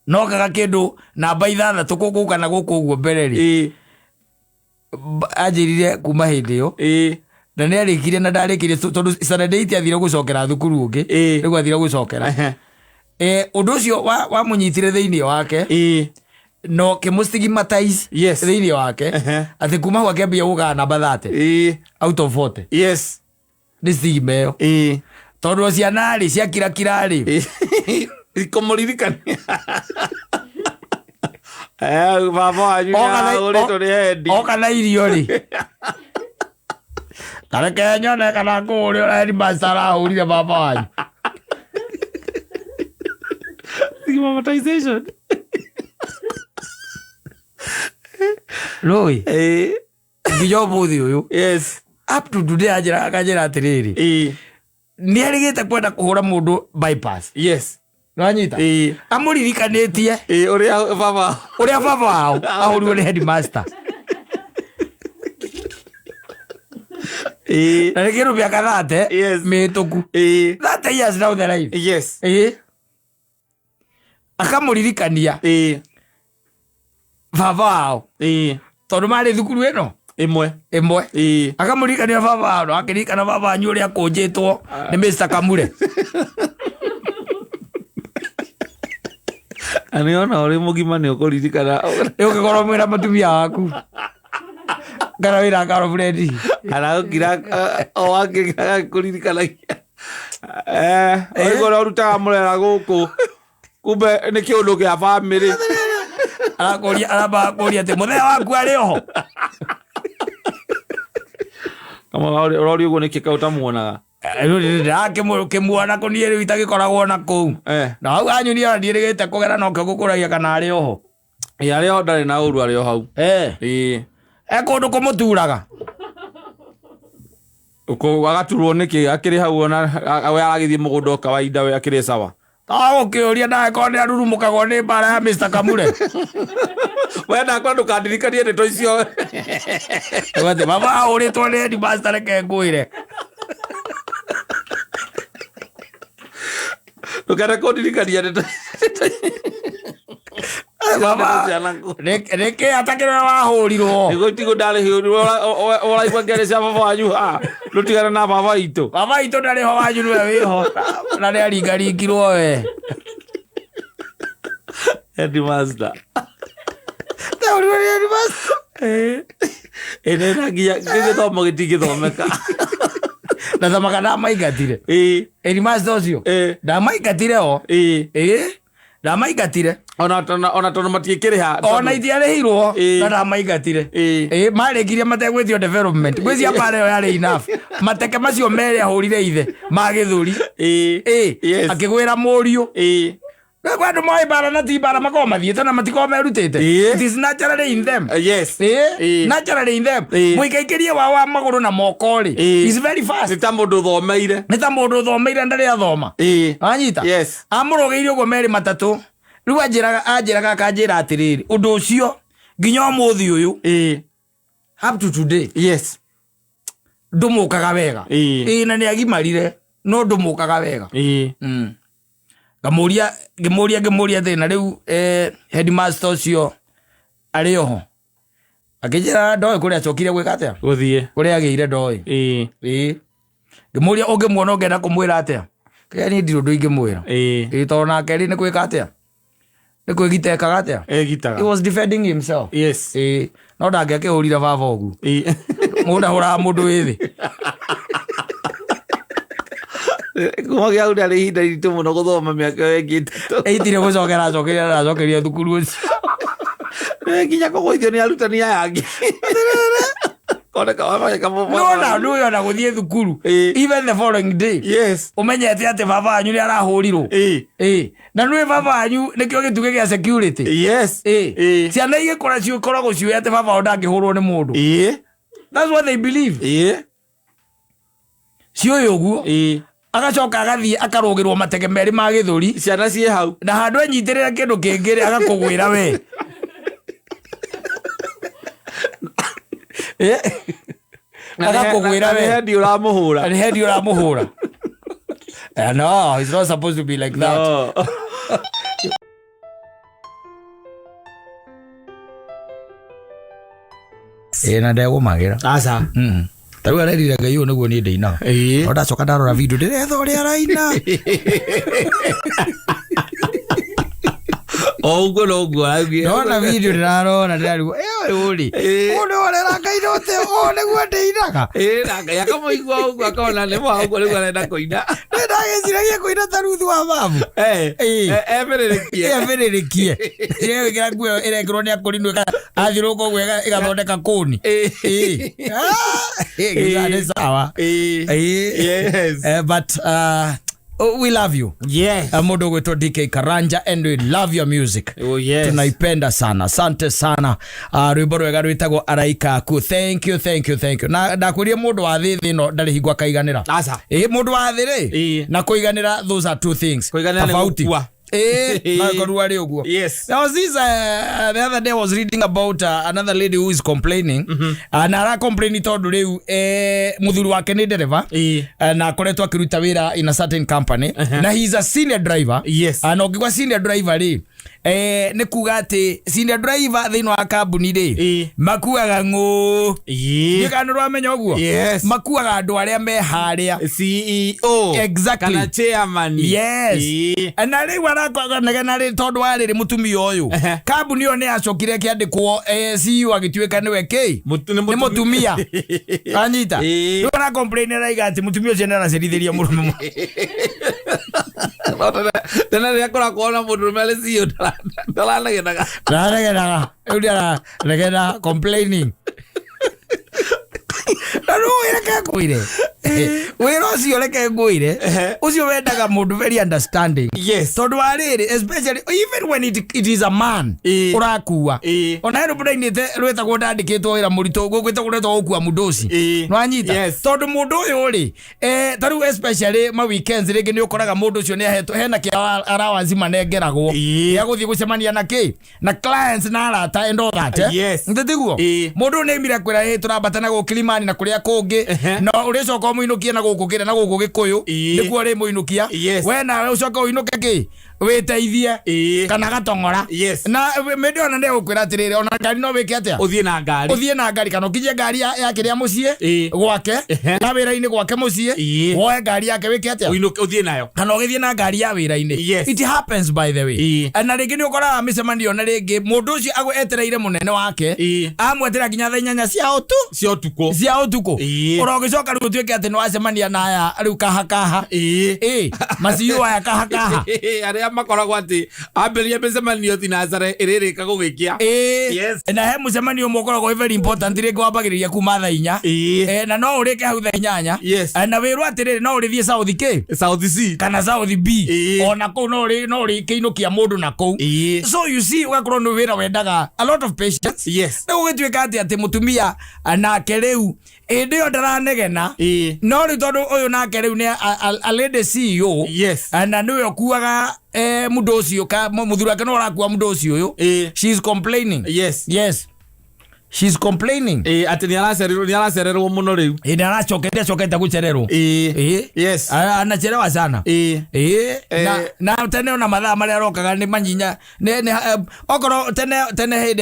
Nokaga kĩndũ namba ithathatũ gũkũ kana gũkũ ũguo mbere rĩ. Anjĩrire kuma hĩndĩ ĩyo. Na nĩ arĩkirie na ndarĩkirie tondũ standard 8 athire gũcokera thukuru ũngĩ. Rĩu athire gũcokera. Ũndũ ũcio wamũnyitire thĩinĩ wake. No kĩmũ-stigmatize thĩinĩ wake. Atĩ kuma hau akĩambia gũkaga namba 30. Out of 40. Nĩ stigma ĩyo. Tondũ ciana rĩ, ciakirakira rĩ. Ikũmũririkania. Baba wanyu nĩarahũrĩtwo nĩ hendi. Oka na irio rĩ. Kareke nyone kana ngũhũre ũrĩa headmaster arahũrire baba wanyu. Stigmatization. Rũĩ. Nginya ũmũthĩ ũyũ. Yes. Up to today anjĩraga akanjĩra atĩrĩrĩ. Nĩ arĩgĩte kwenda kũhũra mũndũ bypass. Yes. Nĩwanyita? Amũririkanĩtie. Ũrĩa baba. Ũrĩa baba wao ahũrirwo nĩ headmaster. Na nĩ kĩndũ mĩaka 30 Yes. mĩhĩtũku. 30 years down the line. Yes. Akamũririkania. Baba wao. Tondũ marĩ thukuru ĩno? Ĩmwe. Ĩmwe. Akamũririkania baba wao, na akĩririkana baba wanyu ũrĩa akũnjĩtwo nĩ Mr. Kamure. Na nĩ ona ũrĩ mũgima nĩ ũkũririkana. Nĩ ũngĩkorwo mwĩna mũtumia waku. Kana wĩna girlfriend. Aragũkira, o wakĩrikana agĩkũririkanagia. Ũrĩguo ũrĩa ũrutaga mũrera gũkũ. Kumbe nĩ kĩũndũ kĩa bamĩrĩ. Arakũria, aramba kũria atĩ mũthee waku arĩ oho. Kama ũroria ũguo nĩkĩ kaĩ ũtamuonaga? Rĩu ndĩrakĩmuona kũ niĩ rĩu itagĩkoragwo na kũu. Na hau anyunia ndiĩrĩgĩte kũgera nokĩo ngũkũragia kana arĩ oho. Ĩ, arĩ oho ndarĩ na ũru arĩ o hau. Kũndũ kũmũturaga. Agaturwo nĩkĩ? Akĩrĩ hau ona, we aragĩthiĩ mũgũnda o kawaida we akĩrĩ sawa. Tagũkĩũria ndagĩkorwo nĩ arurumũkagwo nĩ mbara ya Mr. Kamure. We ndakwa ndũkandirikanie ndeto icio. Atĩ baba ahũrĩtwo nĩ headmaster reke ngwĩre. Ndũkende kũndirikania ndeto. Baba, nĩkĩ atakĩrĩ wahũrirwo? Nĩguo tigo ndarĩhũrirwo, ũraigua ngere cia baba wanyu haha. Ndũtigane na baba witũ. Baba witũ ndarĩ ho, wanyu nĩwe wĩho. Na nĩ aringaringirwo we. Headmaster. Ndahũrirwo nĩ headmaster. Ĩ, nĩ na nginya gĩthomo gĩtingĩthomeka. Na thamaga ndamaingatire. Headmaster ũcio ndamaingatire o. Ĩĩ, ndamaingatire. Ona tondũ matiĩkĩrĩha. Ona itiarĩhirwo. Na ndamaingatire. Ĩĩ, marĩkirie mategwĩtio development. Ngwĩciria mbara ĩyo yarĩ enough. Mateke macio merĩ ahũrire ithe ma gĩthũri. Ĩĩ, akĩgwĩra mũriũ. Rĩu kwĩ andũ moĩ mbara na ti mbara, makoragwo mathiĩte na matikoragwo merutĩte. It is naturally in them. Ĩĩ, naturally in them. Mũikaikĩrie wao wa magũrũ na moko rĩ, is very fast. Nĩ ta mũndũ ũthomeire. Nĩ ta mũndũ ũthomeire, ndarĩ athoma. Wanyita? Yes. Amũrũgĩire ũguo merĩ matatũ. Rĩu anjĩraga akanjĩra atĩrĩrĩ, ũndũ ũcio nginya ũmũthĩ ũyũ, up to today, ndũmũkaga wega. Ĩĩ, na nĩ agimarire, no ndũmũkaga wega. Ngamũria, ngĩmũria atĩrĩ, na rĩu headmaster ũcio arĩ oho? Akĩnjĩra ndoĩ kũrĩa acokire gwĩka atĩa. Gũthiĩ. Kũrĩa agĩire ndoĩ. Ĩĩ, ngĩmũria, ũngĩmuona ũngĩenda kũmwĩra atĩa? Kĩrĩa niĩ ndirĩ ũndũ ingĩmwĩra. Ĩĩ, tondũ nake rĩ, nĩ gwĩka atĩa, nĩ kwĩgita ekaga atĩa. Egitaga. He was defending himself. Ĩĩ, no ndangĩakĩhũrire baba ũguo. Mũndũ ahũraga mũndũ wĩ thĩ. Kuma gĩa hau rĩarĩ ihinda iritũ mũno gũthoma mĩaka ĩyo ĩngĩ 3. Ĩitire gũcokera acokeria aracokeria thukuru ũcio. Nginya kũgũithio nĩ arutani aya angĩ. Koneka wamanyeka. No na ũndũ ũyũ, ona gũthiĩ thukuru, even the following day, ũmenyete atĩ baba wanyu nĩ arahũrirwo. Ĩĩ, na nĩwe baba wanyu nĩkĩo gĩtugĩ gĩa security. Ĩĩ, ciana igĩkũra cikoragwo ciũĩ atĩ baba wao ndangĩhũrwo nĩ mũndũ. That's what they believe. Ciũĩ ũguo. Agacoka agathiĩ akarũgĩrwo matege merĩ ma gĩthũri. Ciana ciĩ hau. Na handũ enyitĩrĩra kĩndũ kĩngĩ rĩ, agakũgwĩra we. Agakũgwĩra Na nĩ we. hendi ũramũhũra. Na nĩ hendi ũramũhũra. No, it's not supposed to be like that. No. Ĩĩ, na ndegũmagĩra. Aca. Ta rĩu arerire Ngai ũyũ nĩguo niĩ ndĩinaga. No ndacoka ndarora video ndĩretha ũrĩa araina. O ũguo noguo araugire. Ndona video ndĩrarora ndĩrarigwo, ĩ ũyũ rĩ, ũyũ nĩ ũrera Ngai note ũũ nĩguo ndĩinaga. Ĩĩ, na Ngai akamũigua ũguo akona nĩ ma ũguo nĩguo arenda kũina. Nĩ ndagĩciragia kũina ta Ruthu wa babu. Ebĩrĩrĩkie. Ebĩrĩrĩkie. Ĩrekĩra nguo ĩyo ĩrekĩrwo nĩ akũrinũ athiũrũrũka ũguo ĩgathondeka kũni. Ĩĩ. Ah, ĩĩ, nĩ sawa. Ĩĩ. But we love you. Mũndũ ũgwĩtwo DK Karanja, and we love your music. Oh, yes. Tunaipenda sana, asante sana. Rwĩmbo rwega rwĩtagwo Araika Aku. Thank you, thank you, thank you. Na ndakwĩrie mũndũ wa thĩ ĩno ndarĩ hingo akaiganĩra. Aca. Ĩ, mũndũ wa thĩ rĩ, na kũiganĩra, those are two things Kũiganĩra nĩ tofauti. gũkua. Ĩ, no ĩkorwo arĩ ũguo. There was this the other day I was reading about another lady who is complaining. Na ara complain tondũ rĩu mũthuri wake nĩ ndereba. Na akoretwo akĩruta wĩra in a certain company, na he is a senior driver. Na ũngĩgwa senior driver rĩ, nĩ kuga atĩ senior driver thĩinĩ wa kambuni rĩ, makuaga ng'ũ. Kana nĩ ũramenya ũguo? Makuaga andũ arĩa me harĩa. CEO. Exactly. Kana chairman. Yes. Na rĩu arakonegena rĩ, tondũ wa rĩrĩ, mũtumia ũyũ, kambuni ĩyo nĩ yacokire ĩkĩandĩkwo, CEO agĩtuĩka nĩwe kĩ. Nĩ nĩ mũtumia, anyita. Rĩu ara complain, araiga atĩ mũtumia ũcio nĩ aracerithĩria mũrũme. No tene rĩrĩa kũrakorwo na mũndũrũme arĩ CEO ndaranegenaga. Ndaranegenaga, rĩu nĩ araregena, complaining. Na rĩu reke ngwĩre, wĩra ũcio, reke ngwĩre, ũcio wendaga mũndũ very understanding. Tondũ wa rĩrĩ, especially even when it is a man ũrakua. Ona he rwĩmbo ndainĩte rwĩtagwo ndandĩkĩtwo wĩra mũritũ gwĩtagwo rwĩtagwo gũkua mũndũ. Nĩwanyita? Tondũ mũndũ ũyũ rĩ, ta rĩu especially ma weekends rĩngĩ nĩ ũkoraga mũndũ ũcio nĩ ahetwo hena kĩa allowance manengeragwo ya gũthiĩ gũcemania na kĩ, na clients na arata and all that. Nĩ tiguo? Mũndũ ũyũ nĩ aimire kwĩra, ĩ tũrambata na gũkũ Kilimani na kũrĩa kũngĩ, na ũrĩcoka ũmũinũkie na gũkũ kĩrĩa na gũkũ Gĩkũyũ. Nĩkuo ũrĩmũinũkia. We nawe ũcoke ũinũke kĩ. Wĩteithie. Kana gatong'ora. Na mĩndĩ ona nĩ egũkwĩra atĩrĩrĩ, ona ngari no wĩke atĩa? Ũthiĩ na ngari. Ũthiĩ na ngari kana ũkinyie ngari ya kĩrĩa mũciĩ gwake, ya wĩra-inĩ gwake mũciĩ, woe ngari yake wĩke atĩa? Ũinũke ũthiĩ nayo. Kana ũgĩthiĩ na ngari ya wĩra-inĩ. It happens, by the way. Na rĩngĩ nĩ ũkoraga mĩcemanio, na rĩngĩ mũndũ ũcio etereire mũnene wake, amwetera nginya thaa 8 cia ũtu Cia ũtukũ. Cia ũtukũ. Ora ũgĩcoka rĩu ũtuĩke atĩ nĩ wacemania na aya rĩu kaha kaha, ĩ maciũ aya kaha kaha. Arĩa makoragwo atĩ ambĩrĩria mĩcemanio thinacara ĩrĩrĩka gũgĩkĩa. Na he mũcemanio ũmwe ũkoragwo wĩ very important, rĩngĩ wambagĩrĩria kuma thaa 4. Na no ũrĩke hau thaa 8. Na wĩrwo atĩrĩrĩ, no ũrĩthiĩ South K South C. Kana South B. Ona kũu no ũrĩ kĩinũkia mũndũ na kũu. So you see, ũgakorwo nĩ wĩra wendaga a lot of patience. Rĩu ũgĩtuĩka atĩ mũtumia nake rĩu hĩndĩ ĩyo ndaranegena, no rĩu tondũ ũyũ nake rĩu nĩ a lady CEO, na nĩwe ũkuaga mũndũ ũcio, mũthuri wake no ũrakua mũndũ ũcio ũyũ. She is complaining. Yes, she is complaining. Atĩ nĩ aracererwo mũno rĩu. Ĩ, nĩ aracokete acokete gũcererwo. Anachelewa sana. Na tene ona mathaa marĩa arokaga nĩ manyinya nĩ okorwo tene tene hĩndĩ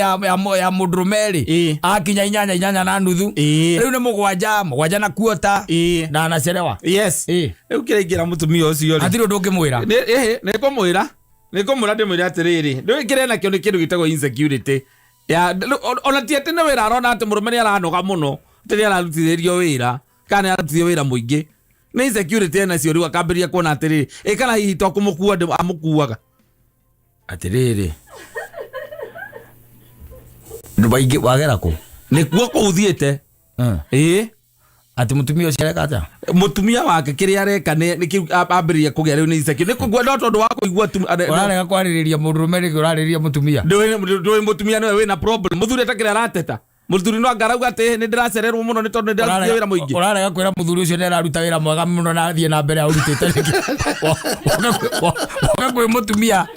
ya mũndũrũme rĩ, akinya 8, 8:30. Rĩu nĩ 7, 7:15, na anachelewa. Rĩu kĩrĩa ingĩra mũtumia ũcio rĩ, Hatirĩ ũndũ ũngĩmwĩra. Nĩ ngũmwĩra ndĩmwĩre atĩrĩrĩ, ndũĩ kĩrĩa nakĩo nĩ kĩndũ gĩtagwo insecurity ya ona ti atĩ nĩ wĩra arona atĩ mũrũme nĩ aranoga mũno, atĩ nĩ ararutithĩrio wĩra kana nĩ ararutithio wĩra mũingĩ, nĩ insecurity enacio. Rĩu akambĩrĩria kuona atĩrĩrĩ, ĩ kana hihi to kũmũkua amũkuaga. Atĩrĩrĩ, waingĩ wagera kũ? Nĩkuo kũu thiĩte. Ĩ. Atĩ mũtumia ũcio areka atĩa? Mũtumia wake kĩrĩa areka nĩ kĩu ambĩrĩria kũgĩa rĩu nĩ insecurity, nĩ kũigua, no tondũ wa kũigua tu Ũrarega kwarĩrĩria mũndũrũme rĩngĩ, ũrarĩrĩria mũtumia. Ndũĩ mũtumia nĩwe wĩna problem, mũthuri atakĩrĩ arateta, mũthuri no angarauga atĩ nĩ ndĩracererwo mũno nĩ tondũ nĩ ndĩrarutithia wĩra mũingĩ. Ũrarega kwĩra mũthuri ũcio nĩ araruta wĩra mwega mũno na athiĩ na mbere aũrutĩte rĩngĩ. Woka kwĩ mũtumia.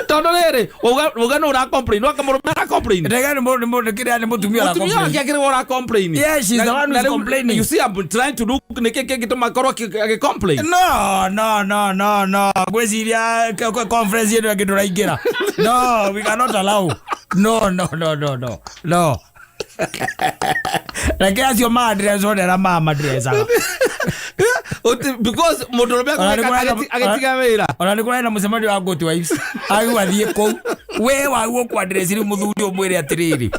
Tondũ rĩrĩ uga nĩ ũra complain waka mũrũme ara complain. Ndega nĩ mũndũ nĩ mũndũ kĩrĩa nĩ mũtumia ũra Mũtumia complain. wake akĩrĩ ũra complain. Yes, she's the one who's complaining. You see, I'm trying to look nĩkĩ kĩngĩtũma akorwo agĩ complain. No, no, no, no, no, ngwĩciria conference ĩno ĩngĩ ndũraingĩra. No, we cannot allow. No, no, no, no, no, no, reke acio ma-address one arĩa ma-addressaga. Because mũndũrũme Ona nĩ kũrenda- agĩtiga wĩra. Ona nĩ kũrarĩ na mũcemanio wa Good Wives, agĩu athiĩ kũu, we wagwo kũ-address rĩu mũthuri ũmwĩre atĩrĩrĩ,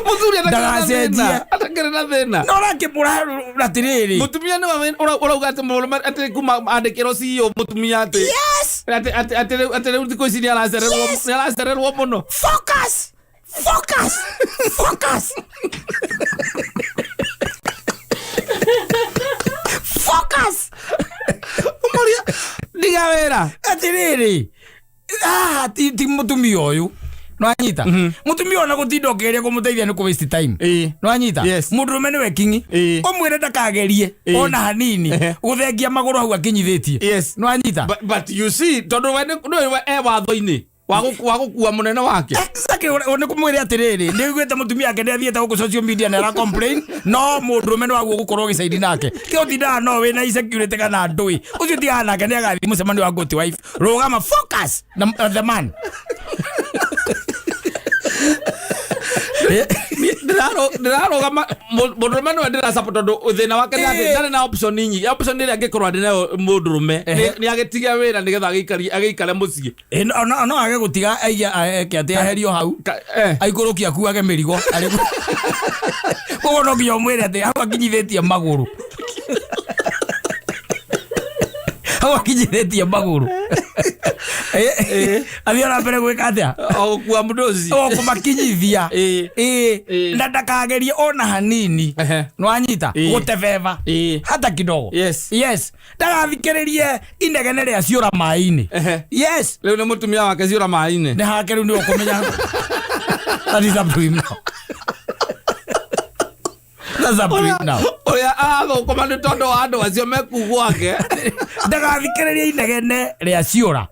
Mũthuri atakĩrĩ na Ndagacenjie. thĩna, atakĩrĩ na thĩna. No ũrakĩmũra atĩrĩrĩ, Mũtumia nĩwe ũrauga atĩ mũrũme atĩ kuma andĩkĩrwo CEO mũtumia atĩ atĩ rĩu thikũ ici nĩ aracererwo, nĩ aracererwo mũno. Focus, focus, focus, focus. Ũmũria ndiga wĩra. Atĩrĩrĩ, haha ti mũtumia ũyũ, nwanyita mũtumia ona gũtinda ũkĩgeria kũmũteithia nĩ kũ waste time. Nwanyita? Yes. Mũndũrũme nĩwe kingi. Ũmwĩre ndakagerie ona hanini gũthengia magũrũ hau akinyithĩtie. Nwanyita? But you see, tondũ we nĩwe e watho-inĩ wa gũkua mũnene wake. Exactly, nĩ kũmwĩre atĩrĩrĩ, nĩ ũiguĩte mũtumia wake nĩ athiĩte gũkũ social media na ara complain, no mũndũrũme nĩ waguo gũkorwo ũgĩcaidi nake kĩo tindaga no wĩna insecurity kana ndũĩ ũcio tigaga nake, nĩ agathiĩ mũcemanio wa Good Wife. Rũgama, focus na the man. Ndĩrarũgama mũndũrũme nĩwe ndĩrasupport, tondũ thĩna wake nĩ atĩ ndarĩ na option nyingĩ. Option ĩrĩa angĩkorwo arĩ nayo mũndũrũme nĩ agĩtige wĩra nĩgetha agĩikare mũciĩ. Ĩ, no age gũtiga aige eke atĩ eherio hau, aikũrũkie akuage mĩrigo koguo no nginya ũmwĩre atĩ hau akinyithĩtie magũrũ, hau akinyithĩtie magũrũ. Athiĩ na mbere gwĩka atĩa? O gũkua mũndũ ũcio. O kũmakinyithia. Na ndakagerie ona hanini, nwanyita, gũtebeba hata kidogo. Yes, ndagathikĩrĩrie inegene rĩa ciũra maĩ-inĩ. Yes. Rĩu nĩ mũtumia wake ciũra maĩ-inĩ. Nĩ hake rĩu, nĩ ũkũmenya that is up to him now, that's up to him now. Ũrĩa arathũkũma nĩ tondũ wa andũ acio mekuu gwake. Ndagathikĩrĩrie inegene rĩa ciũra,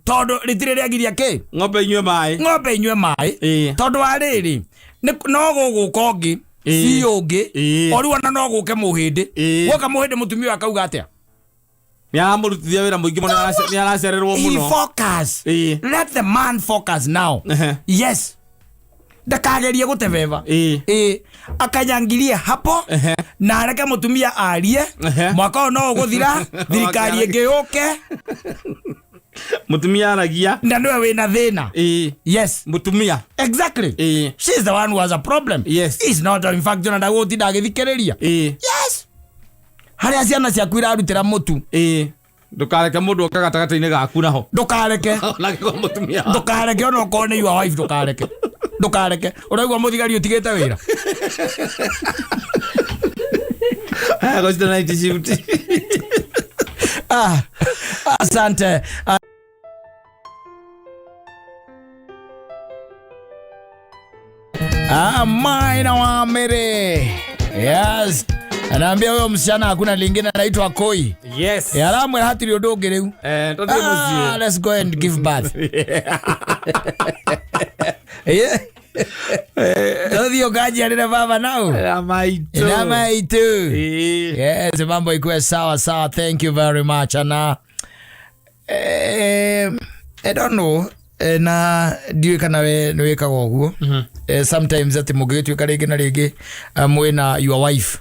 tondũ rĩtirĩ rĩagiria kĩ? Ng'ombe inyue maĩ. Ng'ombe inyue maĩ. Tondũ wa rĩrĩ, no gũgũka ũngĩ, si ũngĩ. O rĩu ona no gũke mũhĩndĩ. Gwoka mũhĩndĩ, mũtumia ũyũ akauga atĩa? Nĩ aramũrutithia wĩra mũingĩ mũno, nĩ aracererwo He mũno. focus. Let the man focus now. Yes, ndakagerie gũtebeba. Ĩ, akanyangirie hapo na areke mũtumia arie. Mwaka ũyũ no ũgũthira, thirikari ĩngĩ yũke. Mũtumia aragia. Na nĩwe wĩna thĩna. Yes. Mũtumia. Exactly. She's the one who has a problem. He's not. In fact, ona ndagũtinda agĩthikĩrĩria. Yes, harĩa ciana ciaku irarutĩra mũtu. Ndũkareke mũndũ oke gatagatĩ-inĩ gaku naho. Ndũkareke. Onake kwa mũtumia. Ndũkareke, ona okorwo nĩ your wife, ndũkareke, ndũkareke. Ũraigua mũthigari ũtigĩte wĩra. Haya, gũcita night shift. Ah, asante. Ah. Ah, Maina wa Mere. Yes. Anaambia huyo msichana hakuna lingine, anaitwa Koi. Aramwĩra hatirĩ ũndũ ũngĩ rĩu. Tũthiĩ Ah, mũciĩ. let's go and give birth. Yeah. Tũthiĩ ũkanjiarĩre baba nau. Na maitũ. Na maitũ. Yes, mambo ikuwe sawa sawa. Thank you very much. Na I don't know, na ndiũĩ kana we nĩ wĩkaga ũguo. Sometimes atĩ mũngĩgĩtuĩka rĩngĩ na rĩngĩ, mwĩna your wife,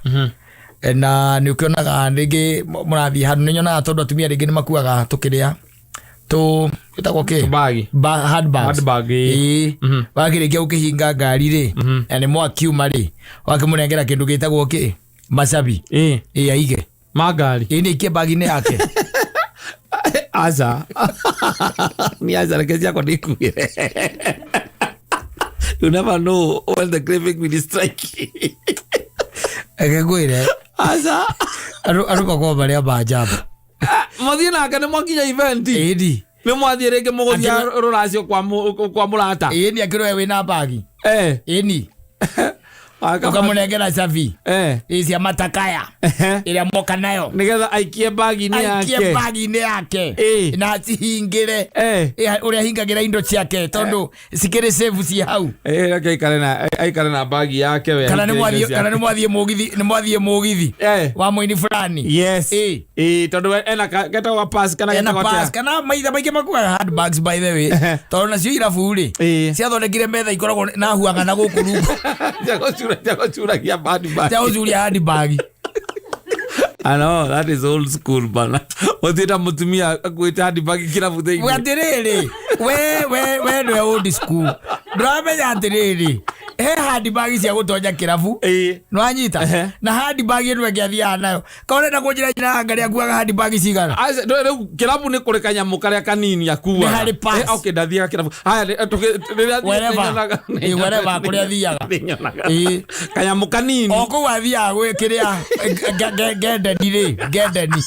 na nĩ ũkĩonaga rĩngĩ mũrathiĩ handũ, nĩ nyonaga tondũ atumia rĩngĩ nĩ makuaga tũkĩrĩa tũ gĩtagwo kĩ? Tũbagi. Handbags. Handbag, ĩĩ. Ĩĩ. Wakĩrĩkia gũkĩhinga ngari rĩ, na nĩ mwakiuma rĩ, wakĩmũnengera kĩndũ gĩtagwo kĩ, macabi. Ĩĩ, aige. Ma ngari. Ĩĩ, nĩ aikie bagi-inĩ yake. Aca, ni aca, reke ciakwa ndikuire. You never know when the craving will strike. Reke ngwĩre. Aca. Andũ makoragwo marĩ a manjamba. Mũthiĩ nake nĩ mwakinya event. Ĩni. Nĩ mwathiĩ rĩngĩ mũgũthiĩ rũracio kwa mũrata. Ĩni, akĩrwo we wĩna bagi. Ĩni. Ũkamũnengera cabi. Ĩ, cia matakaya. Ĩrĩa moka nayo. Nĩgetha aikie bagi-inĩ aikie yake. Bagi-inĩ yake. Na acihingĩre. Ĩ, ũrĩa ahingagĩra indo ciake tondũ cikĩrĩ safe ci hau. Reke aikare na bagi yake we. Kana nĩ aingĩre mwathiĩ indo kana nĩ mwathiĩ mũgithi, nĩ mwathiĩ mũgithi wa mũini fulani. Ĩĩ, tondũ we ena getagwo pass kana ena getagwo pass atĩa? Kana maitha maingĩ makuaga handbags, by the way, tondũ nacio irabu rĩ, ciathondekire metha ikoragwo na huanga na gũkũ rungu. Cia gũcuragia handbag. Cia gũcuria handbag. I know, that is old school bana. Ũthiĩte mũtumia akuĩte handbag kĩrabu We thĩinĩ. Atĩrĩrĩ, we nĩwe old school, ndũramenya atĩrĩrĩ, he handbag cia gũtonya kĩrabu. Nĩwanyita? Na handbag ĩno ĩngĩ athiaga nayo, ka ũrenda kũnjĩra nyina Ngari akuaga handbag cigana? Aca, ndũĩ rĩu kĩrabu nĩ kũrĩ kanyamũ karĩa kanini akuaga. Nĩ harĩ pass. Okay, ndathiaga kĩrabu. Haya, rĩrĩa thiĩte Wherever. nĩnyonaga. Wherever, kũrĩa athiaga. Nĩnyonaga. Kanyamũ kanini. O kũu athiaga gwĩ kĩrĩa ngendeni rĩ, ngendeni.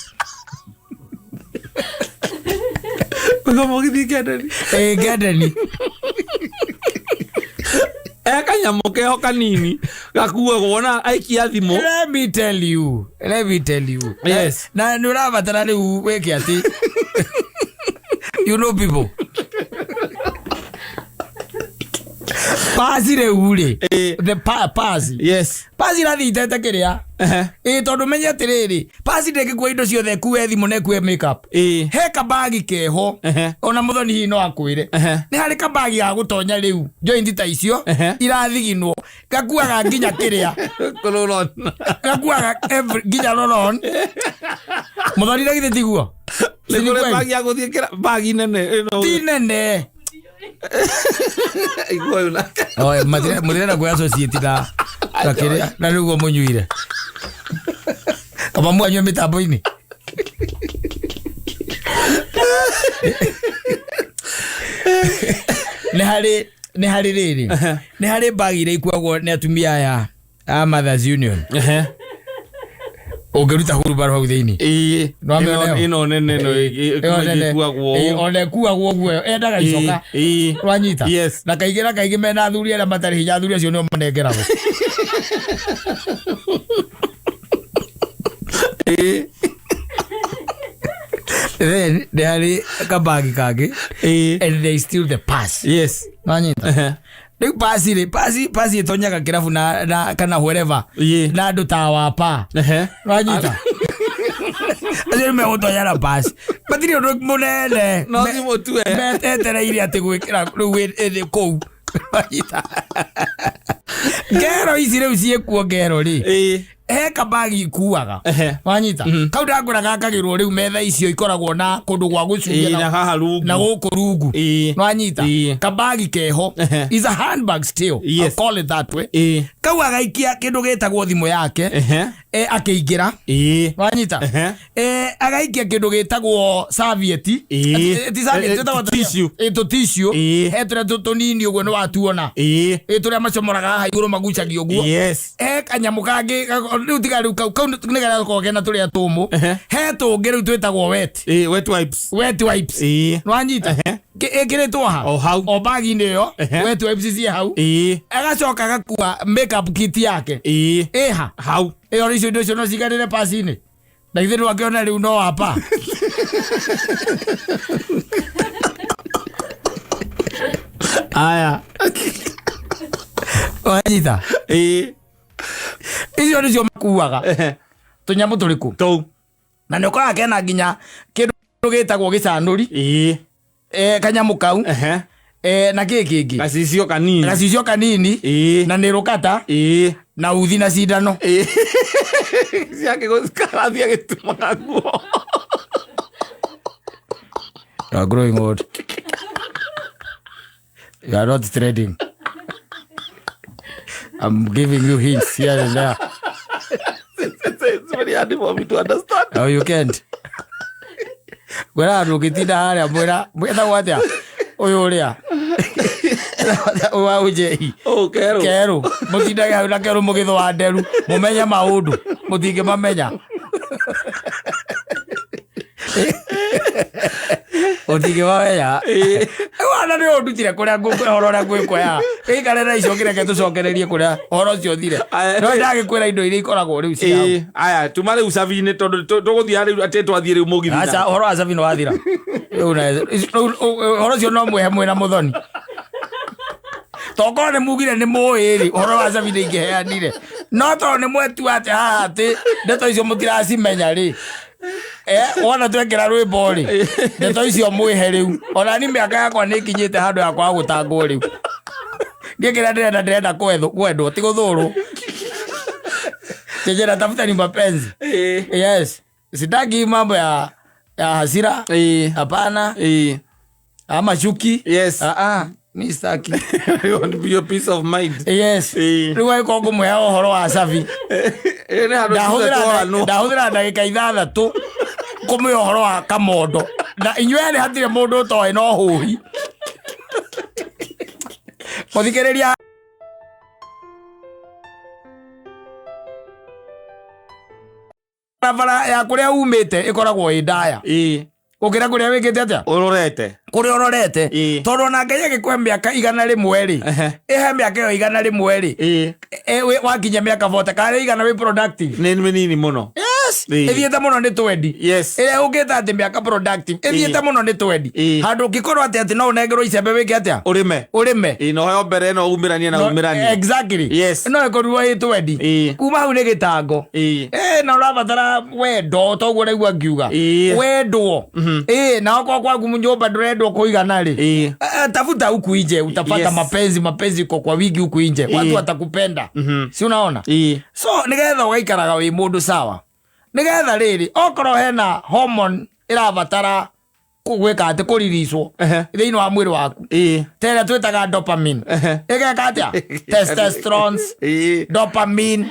Kũigua mũgithi ngendeni. Ĩ, ngendeni. E kanyamũ keho kanini gakuagwo na aikia thimũ. Let me tell you, let me tell you. Na nĩ ũrabatara rĩu wĩke atĩ, you know people, pasi rĩu rĩ, the pasi, pasi irathiĩ itete kĩrĩa. Ĩ, tondũ menye atĩrĩrĩ, pasi ndĩngĩkua indo ciothe, ĩkue thimũ na ĩkue makeup. He kabagi keho. Ona mũthoni hihi no akwĩre. Nĩ harĩ kabagi ga gũtonya rĩu joint ta icio. Irathiginwo, gakuaga nginya kĩrĩa. Kũrũrona. Gakuaga nginya roll-on. Mũthoni, na githĩ tiguo? Nĩ Nĩ kũrĩ kweli? bagi ya gũthiĩ bagi nene ĩno. Ti nene. Igua ũyũ nake. Oe, mũtirenda kwĩ associate na kĩrĩa na nĩguo mũnyuire kama mwanyue mĩtambo-inĩ. Nĩ harĩ rĩrĩ, nĩ harĩ bagi iria ikuagwo nĩ atumia aya a Mothers Union. Ũngĩruta hurubaro hau thĩinĩ. Nĩwamĩona ĩyo? Ĩno nene ĩno Ĩyo nene. ĩkuagwo. Ĩĩ, ona ĩkuagwo ũguo endaga icoka. Wanyita? Yes. Na kaingĩ mena athuri arĩa matarĩ hinya, athuri acio nĩo manengeragwo. Then nĩ harĩ kabagi kangĩ. And they steal the pass. Wanyita? Rĩu pasi rĩ, pasi ĩtonyaga kĩrabu na kana wherever na andũ ta wapa. Wanyita? Acio nĩ megũtonya na pasi, matirĩ ũndũ mũnene. No thimũ tu, eh. Metetereire atĩ gwĩkĩra rĩu ĩthĩ kũu. Wanyita? Ngero ici rĩu ciĩkuo, ngero rĩ, he kabagi ikuaga. Wanyita? Kau ndakwĩra gakagĩrwo rĩu metha icio ikoragwo na kũndũ gwa gũcuria. Na haha rungu. Na gũkũ rungu. Nwanyita? Kabagi keho is a handbag still. I'll call it that way. Kau agaikia kĩndũ gĩtagwo thimũ yake, akĩingĩra. Wanyita? Agaikia kĩndũ gĩtagwo serviette. Ti serviette, twĩtagwo atĩa? Tissue. Tũ tissue. He tũrĩa tũnini ũguo nĩ watuona. Tũrĩa macomoraga haha igũrũ, magucagia ũguo. He kanyamũ kangĩ rĩu, tiga rĩu kau nĩ karĩa gakoragwo kena tũrĩa tũmũ. He tũngĩ rĩu twĩtagwo wet Wet wipes. Wet wipes. Nwanyita? Ĩkĩrĩtwo ha? O hau. O bagi-inĩ ĩyo. Wet wipes ciĩ hau. Agacoka agakua makeup kit yake. Ĩha? Hau. Ĩyo icio indo icio no ciganĩre pasi-inĩ, na ithuĩ ndwakĩona rĩu no wapa. Aya. Wanyita? Icio nĩcio makuaga. Tũnyamũ tũrĩkũ? Tou. Na nĩ ũkoraga kena nginya kĩndũ gĩtagwo gĩcanũri. Kanyamũ kau. Na kĩ kĩngĩ? Gacicio kanini. Gacicio kanini. Na nĩ rũkata. Na uthi na cindano. Ciake gũkarathiĩ agĩtumaga nguo. You are growing old. You are not trading. I'm giving you hints here and there. It's very hard for me to understand. No, you can't. Gwĩra andũ ũngĩtinda harĩa mwĩra mwĩtagwo atĩa ũyũ ũrĩa ũyũ wa ũnjei. Oh, kero. Kerũ mũtindage hau na kerũ mũgĩthũa nderu mũmenye maũndũ mũtingĩmamenya, ũtingĩmamenya. Wana nĩ ũndutire kũrĩa ũhoro ũrĩa ngwĩkoya ĩikare na icio kĩreke tũcokererie kũrĩa ũhoro ũcio ũthire. Aya. No ndagĩkwĩra indo iria ikoragwo rĩu cia hau. Aya, tuma rĩu cabi-inĩ tondũ tũgũthiĩ rĩu atĩ twathiĩ rĩu mũgithi. Aca, ũhoro wa cabi nĩ wathira. Rĩu rĩu, ũhoro ũcio no mwĩhe mwĩna mũthoni, tokorwo nĩ mugire nĩ mũĩ rĩ, ũhoro wa cabi nĩ ingĩheanire, no tondũ nĩ mwetua atĩ haha atĩ ndeto icio mũtiracimenya rĩ, wona twekĩra rwĩmbo rĩ, ndeto icio mwĩhe rĩu. Ona ni mĩaka yakwa nĩ ĩkinyĩte handũ ya kwaga gũtangwo rĩu. Niĩ kĩrĩa ndĩrenda kwendwo, ti gũthũrwo. Chenye natafuta ni mapenzi. Yes, sitaki mambo ya hasira. Hapana. Ama chuki. Ah, ah, mi sitaki. You want to be your peace of mind. Yes. Rĩu agĩkorwo ngũmũhe ũhoro wa cabi, Nĩ handũ twaranwo. ndahũthĩra ndagĩka 6 kũmũhe ũhoro wa kamondo, na inyuĩ erĩ hatirĩ mũndũ ũtoĩ no hũhi mũthikĩrĩria. Barabara ya kũrĩa umĩte ĩkoragwo ĩ ndaya gũkĩra kũrĩa wĩkĩte atĩa? Ũrorete. Kũrĩa ũrorete. Tondũ ona Ngai agĩkũhe mĩaka 100 rĩ, ĩhe mĩaka ĩyo 100 rĩ, wakinya mĩaka 40 kana 100 wĩ productive? Nĩ mĩnini mũno. Yes. Ĩthiĩte mũno nĩ 20. Ĩrĩa ũngĩta atĩ mĩaka productive ĩthiĩte mũno nĩ 20. Handũ ũngĩkorwo atĩ no ũnengerwo icembe wĩke atĩa? Ũrĩme. Ũrĩme. Na ũheo mbere ĩno umĩranie na umĩranie. Exactly. No ĩkorirwo ĩ 20. Kuma hau nĩ gĩtango. Na ũrabatara wendo toguo ũraigua ngiuga. Wendwo. Na okorwo kwaku nyũmba ndũrendwo kũigana rĩ, tafuta huku nje utapata. Mapenzi, mapenzi iko kwa wingi huku nje. Watu watakupenda, si unaona? So nigetha ũgaikaraga wĩ mũndũ sawa, nigetha rĩrĩ okorwo hena hormone ĩrabatara gwĩka atĩ kũriricwo thĩinĩ wa mwĩrĩ waku, ta ĩrĩa twĩtaga dopamine, ĩgeka atĩa? Testosterones, dopamine.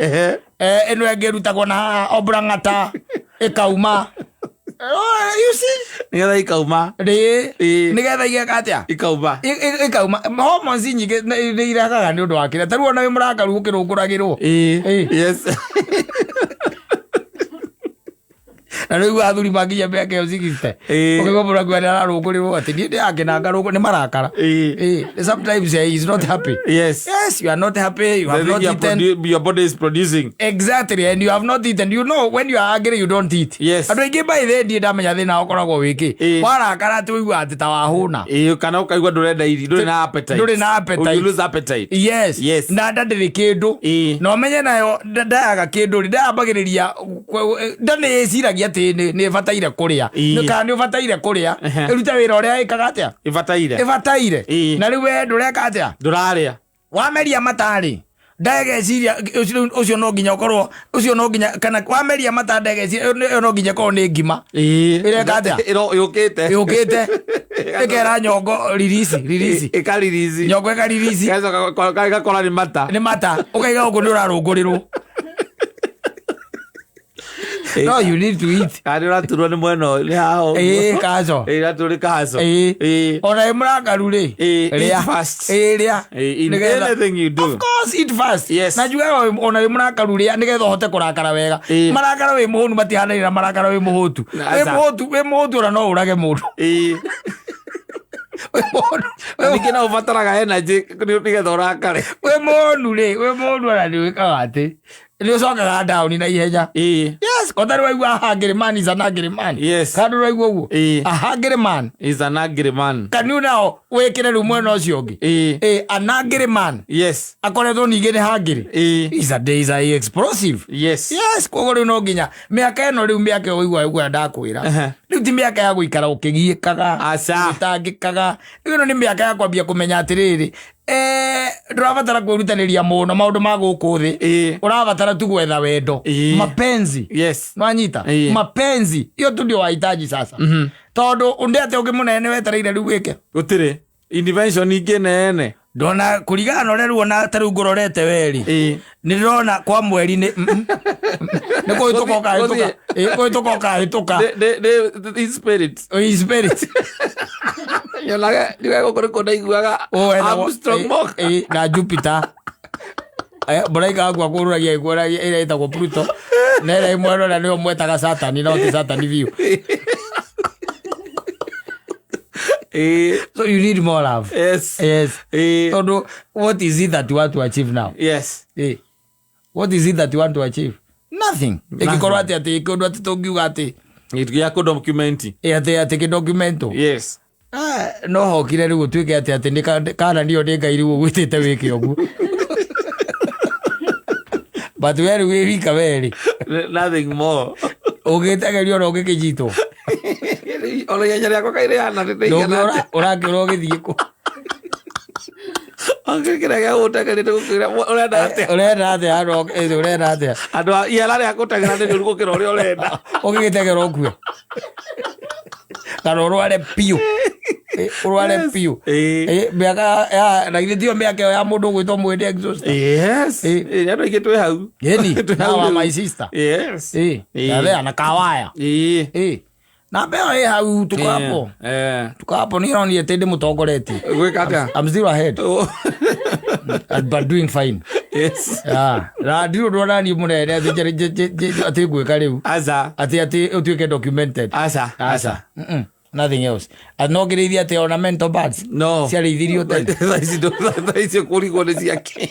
Ĩno ĩngĩ ĩrutagwo na haha oblongata ĩkauma. Oh, you see? Nĩgetha ikauma. Rĩ, nĩgetha igeka atĩa? Ikauma. Ikauma hormones nyingĩ nĩ irehaga nĩ ũndũ wa kĩrĩa, tarĩu ona wĩ mũrakaru ũkĩrũngũragĩrwo. Na rĩu athuri makinya mĩaka ĩyo 60, ũkĩigua mũndũ akiuga nĩ ararũngũrĩrwo, atĩ niĩ ndĩrakĩnanga rũngũ nĩ marakara. Sometimes he is not happy. Yes, you are not happy, you have The not thing your, eaten. Your body is producing. Exactly, and you have not eaten. You know, when you are angry you don't eat. Andũ aingĩ by the ndiĩ ndamenya thĩna ũkoragwo wĩkĩ. Warakara atĩ ũigua atĩ ta wahũna. Kana ũkaigua ndũrenda irio, ndũrĩ na appetite. Ndũrĩ na appetite. You lose appetite. Yes. Na nda ndĩrĩ kĩndũ. Na ũmenye nayo ndayaga kĩndũ rĩ, ndayambagĩrĩria nda nĩ ĩciragia. atĩ nĩ ĩbataire kũrĩa. Kana nĩ ũbataire kũrĩa, ĩrute wĩra ũrĩa ĩkaga atĩa? Ĩbataire. Ĩbataire. Na rĩu we ndũreka atĩa? Ndũrarĩa. Wameria matarĩ ndageciria ũcio no nginya ũkorwo ũcio no nginya, kana wameria mata ndageciria ĩyo no nginya ĩkorwo nĩ ngima. Ĩreka atĩa? Yũkĩte. Yũkĩte ĩkera nyongo ririsi ririsi. Ĩkaririsi. Nyongo ĩkaririsi. Ĩgacoka ĩgakora nĩ mata. Nĩ mata, ũkaiga gũkũ nĩ ũrarũngũrĩrwo. No, you need to eat. Kana nĩ ũraturwo nĩ mwena ũyũ, nĩ haha ũguo. Ĩĩ, kaco. Ĩĩ, ũraturwo nĩ kaco. Ĩĩ. Ona ĩ mũrakaru rĩ, Ĩĩ, rĩa. eat fast. Ĩĩ, rĩa. Ĩĩ, in anything you do. Of course, eat fast. Na njugaga ona wĩ mũrakaru rĩa, nĩgetha ũhote kũrakara wega. Marakara wĩ mũhũnu matihanaine na marakara wĩ mũhũtu. Wĩ Aca. mũhũtu, wĩ mũhũtu ona no ũrage mũndũ. Wĩ mũhũnu. Na ningĩ no ũbataraga energy nĩgetha ũrakare. Wĩ mũhũnu rĩ, wĩ mũhũnu ona nĩ wĩkaga atĩ nĩ ũcokaga down na ihenya. Yes, kota nĩ waigua a hungry man is an angry man. Kana ndũraigua ũguo? A hungry man Is an angry man. Can you now wĩkĩre rĩu mwena ũcio ũngĩ? An angry man akoretwo ningĩ nĩ hungry. Is a day is a explosive. Yes, koguo rĩu no nginya mĩaka ĩno rĩu, mĩaka ĩyo ũigua ũguo ndakwĩra, rĩu ti mĩaka ya gũikara ũkĩgiĩkaga, Aca. ũgĩtangĩkaga. Rĩu ĩno nĩ mĩaka ya kwambia kũmenya atĩrĩrĩ, ndũrabatara kwĩrutanĩria mũno maũndũ ma gũkũ thĩ. Ũrabatara tu gwetha wendo. Mapenzi. Nwanyita? Mapenzi hiyo tu ndio wahitaji sasa, tondũ ũndĩ atĩ ũngĩ mũnene nĩ wetereire rĩu wĩke? Gũtirĩ intervention ingĩ nene. Ndona kũringana na ũrĩa rĩu ona ta rĩu ngũrorete weri, nĩ ndĩrona kwa mweri nĩ nĩ kũhĩtũka ũkahĩtũka. Ĩ, kũhĩtũka ũkahĩtũka. In spirit. In spirit. Nyonaga ndigaga gũkũ nĩkuo ndaiguaga Armstrong Moka. Na Jupiter. Mũraika waku akũrũragia ĩkuonagia ĩrĩa ĩtagwo Pluto, na ĩrĩa ĩmwe ĩrona nĩyo mwetaga Satani, no ti Satani biũ. So you need more love. Yes. Tondũ what is it that you want to achieve now? What is it that you want to achieve? Nothing. Ĩngĩkorwo atĩ atĩ kĩũndũ atĩ tũngiuga atĩ Gĩa kũ document. Atĩ atĩ kĩdokumento. Ah, no hokire rĩu ũtuĩke atĩ atĩ nĩ kana nĩyo nĩ Ngai rĩu ũgwĩtĩte wĩke ũguo, but we rĩu wĩ wika werĩ. Nothing more. Ũgĩtegeria ona ũngĩkĩnyitwo. Ona ihenya rĩakwa kaĩ rĩhana Ndũngĩũra, ũrakĩũra ũgĩthiĩ kũ? Kĩrĩa gĩa gũtegeria nĩ gũkwĩra ũrenda atĩa. Ũrenda atĩa handũ ũrenda atĩa? Andũ a ihera rĩa gũteng'era nĩ rĩũru gũkĩra ũrĩa ũrenda. Ũgĩgĩtegera ũkue kana ũrware biũ. Ũrware biũ. Mĩaka ya na githĩ tiyo mĩaka ĩyo ya mũndũ ũgwĩtwo mwĩndĩ exhaust? Andũ aingĩ twĩ hau. Ĩni. Twĩ hau Now rĩu. my sister. Na na kawaya. Namba ĩyo ĩ hau, tuko hapo. Tuko hapo, niĩ ronire atĩ ndĩmũtongoretie. Gwĩka atĩa? I'm still ahead but doing fine. Yeah. Na ndirĩ ũndũ ona niĩ mũnene atĩ atĩ ngwĩka rĩu. Aca. Atĩ atĩ ũtuĩke documented. Aca. Aca. Nothing else. Atĩ no ngĩrĩithia atĩ ona mental birds. No. Ciarĩithirio tene. Thaa ici thaa ici kũrigwo nĩ ciake.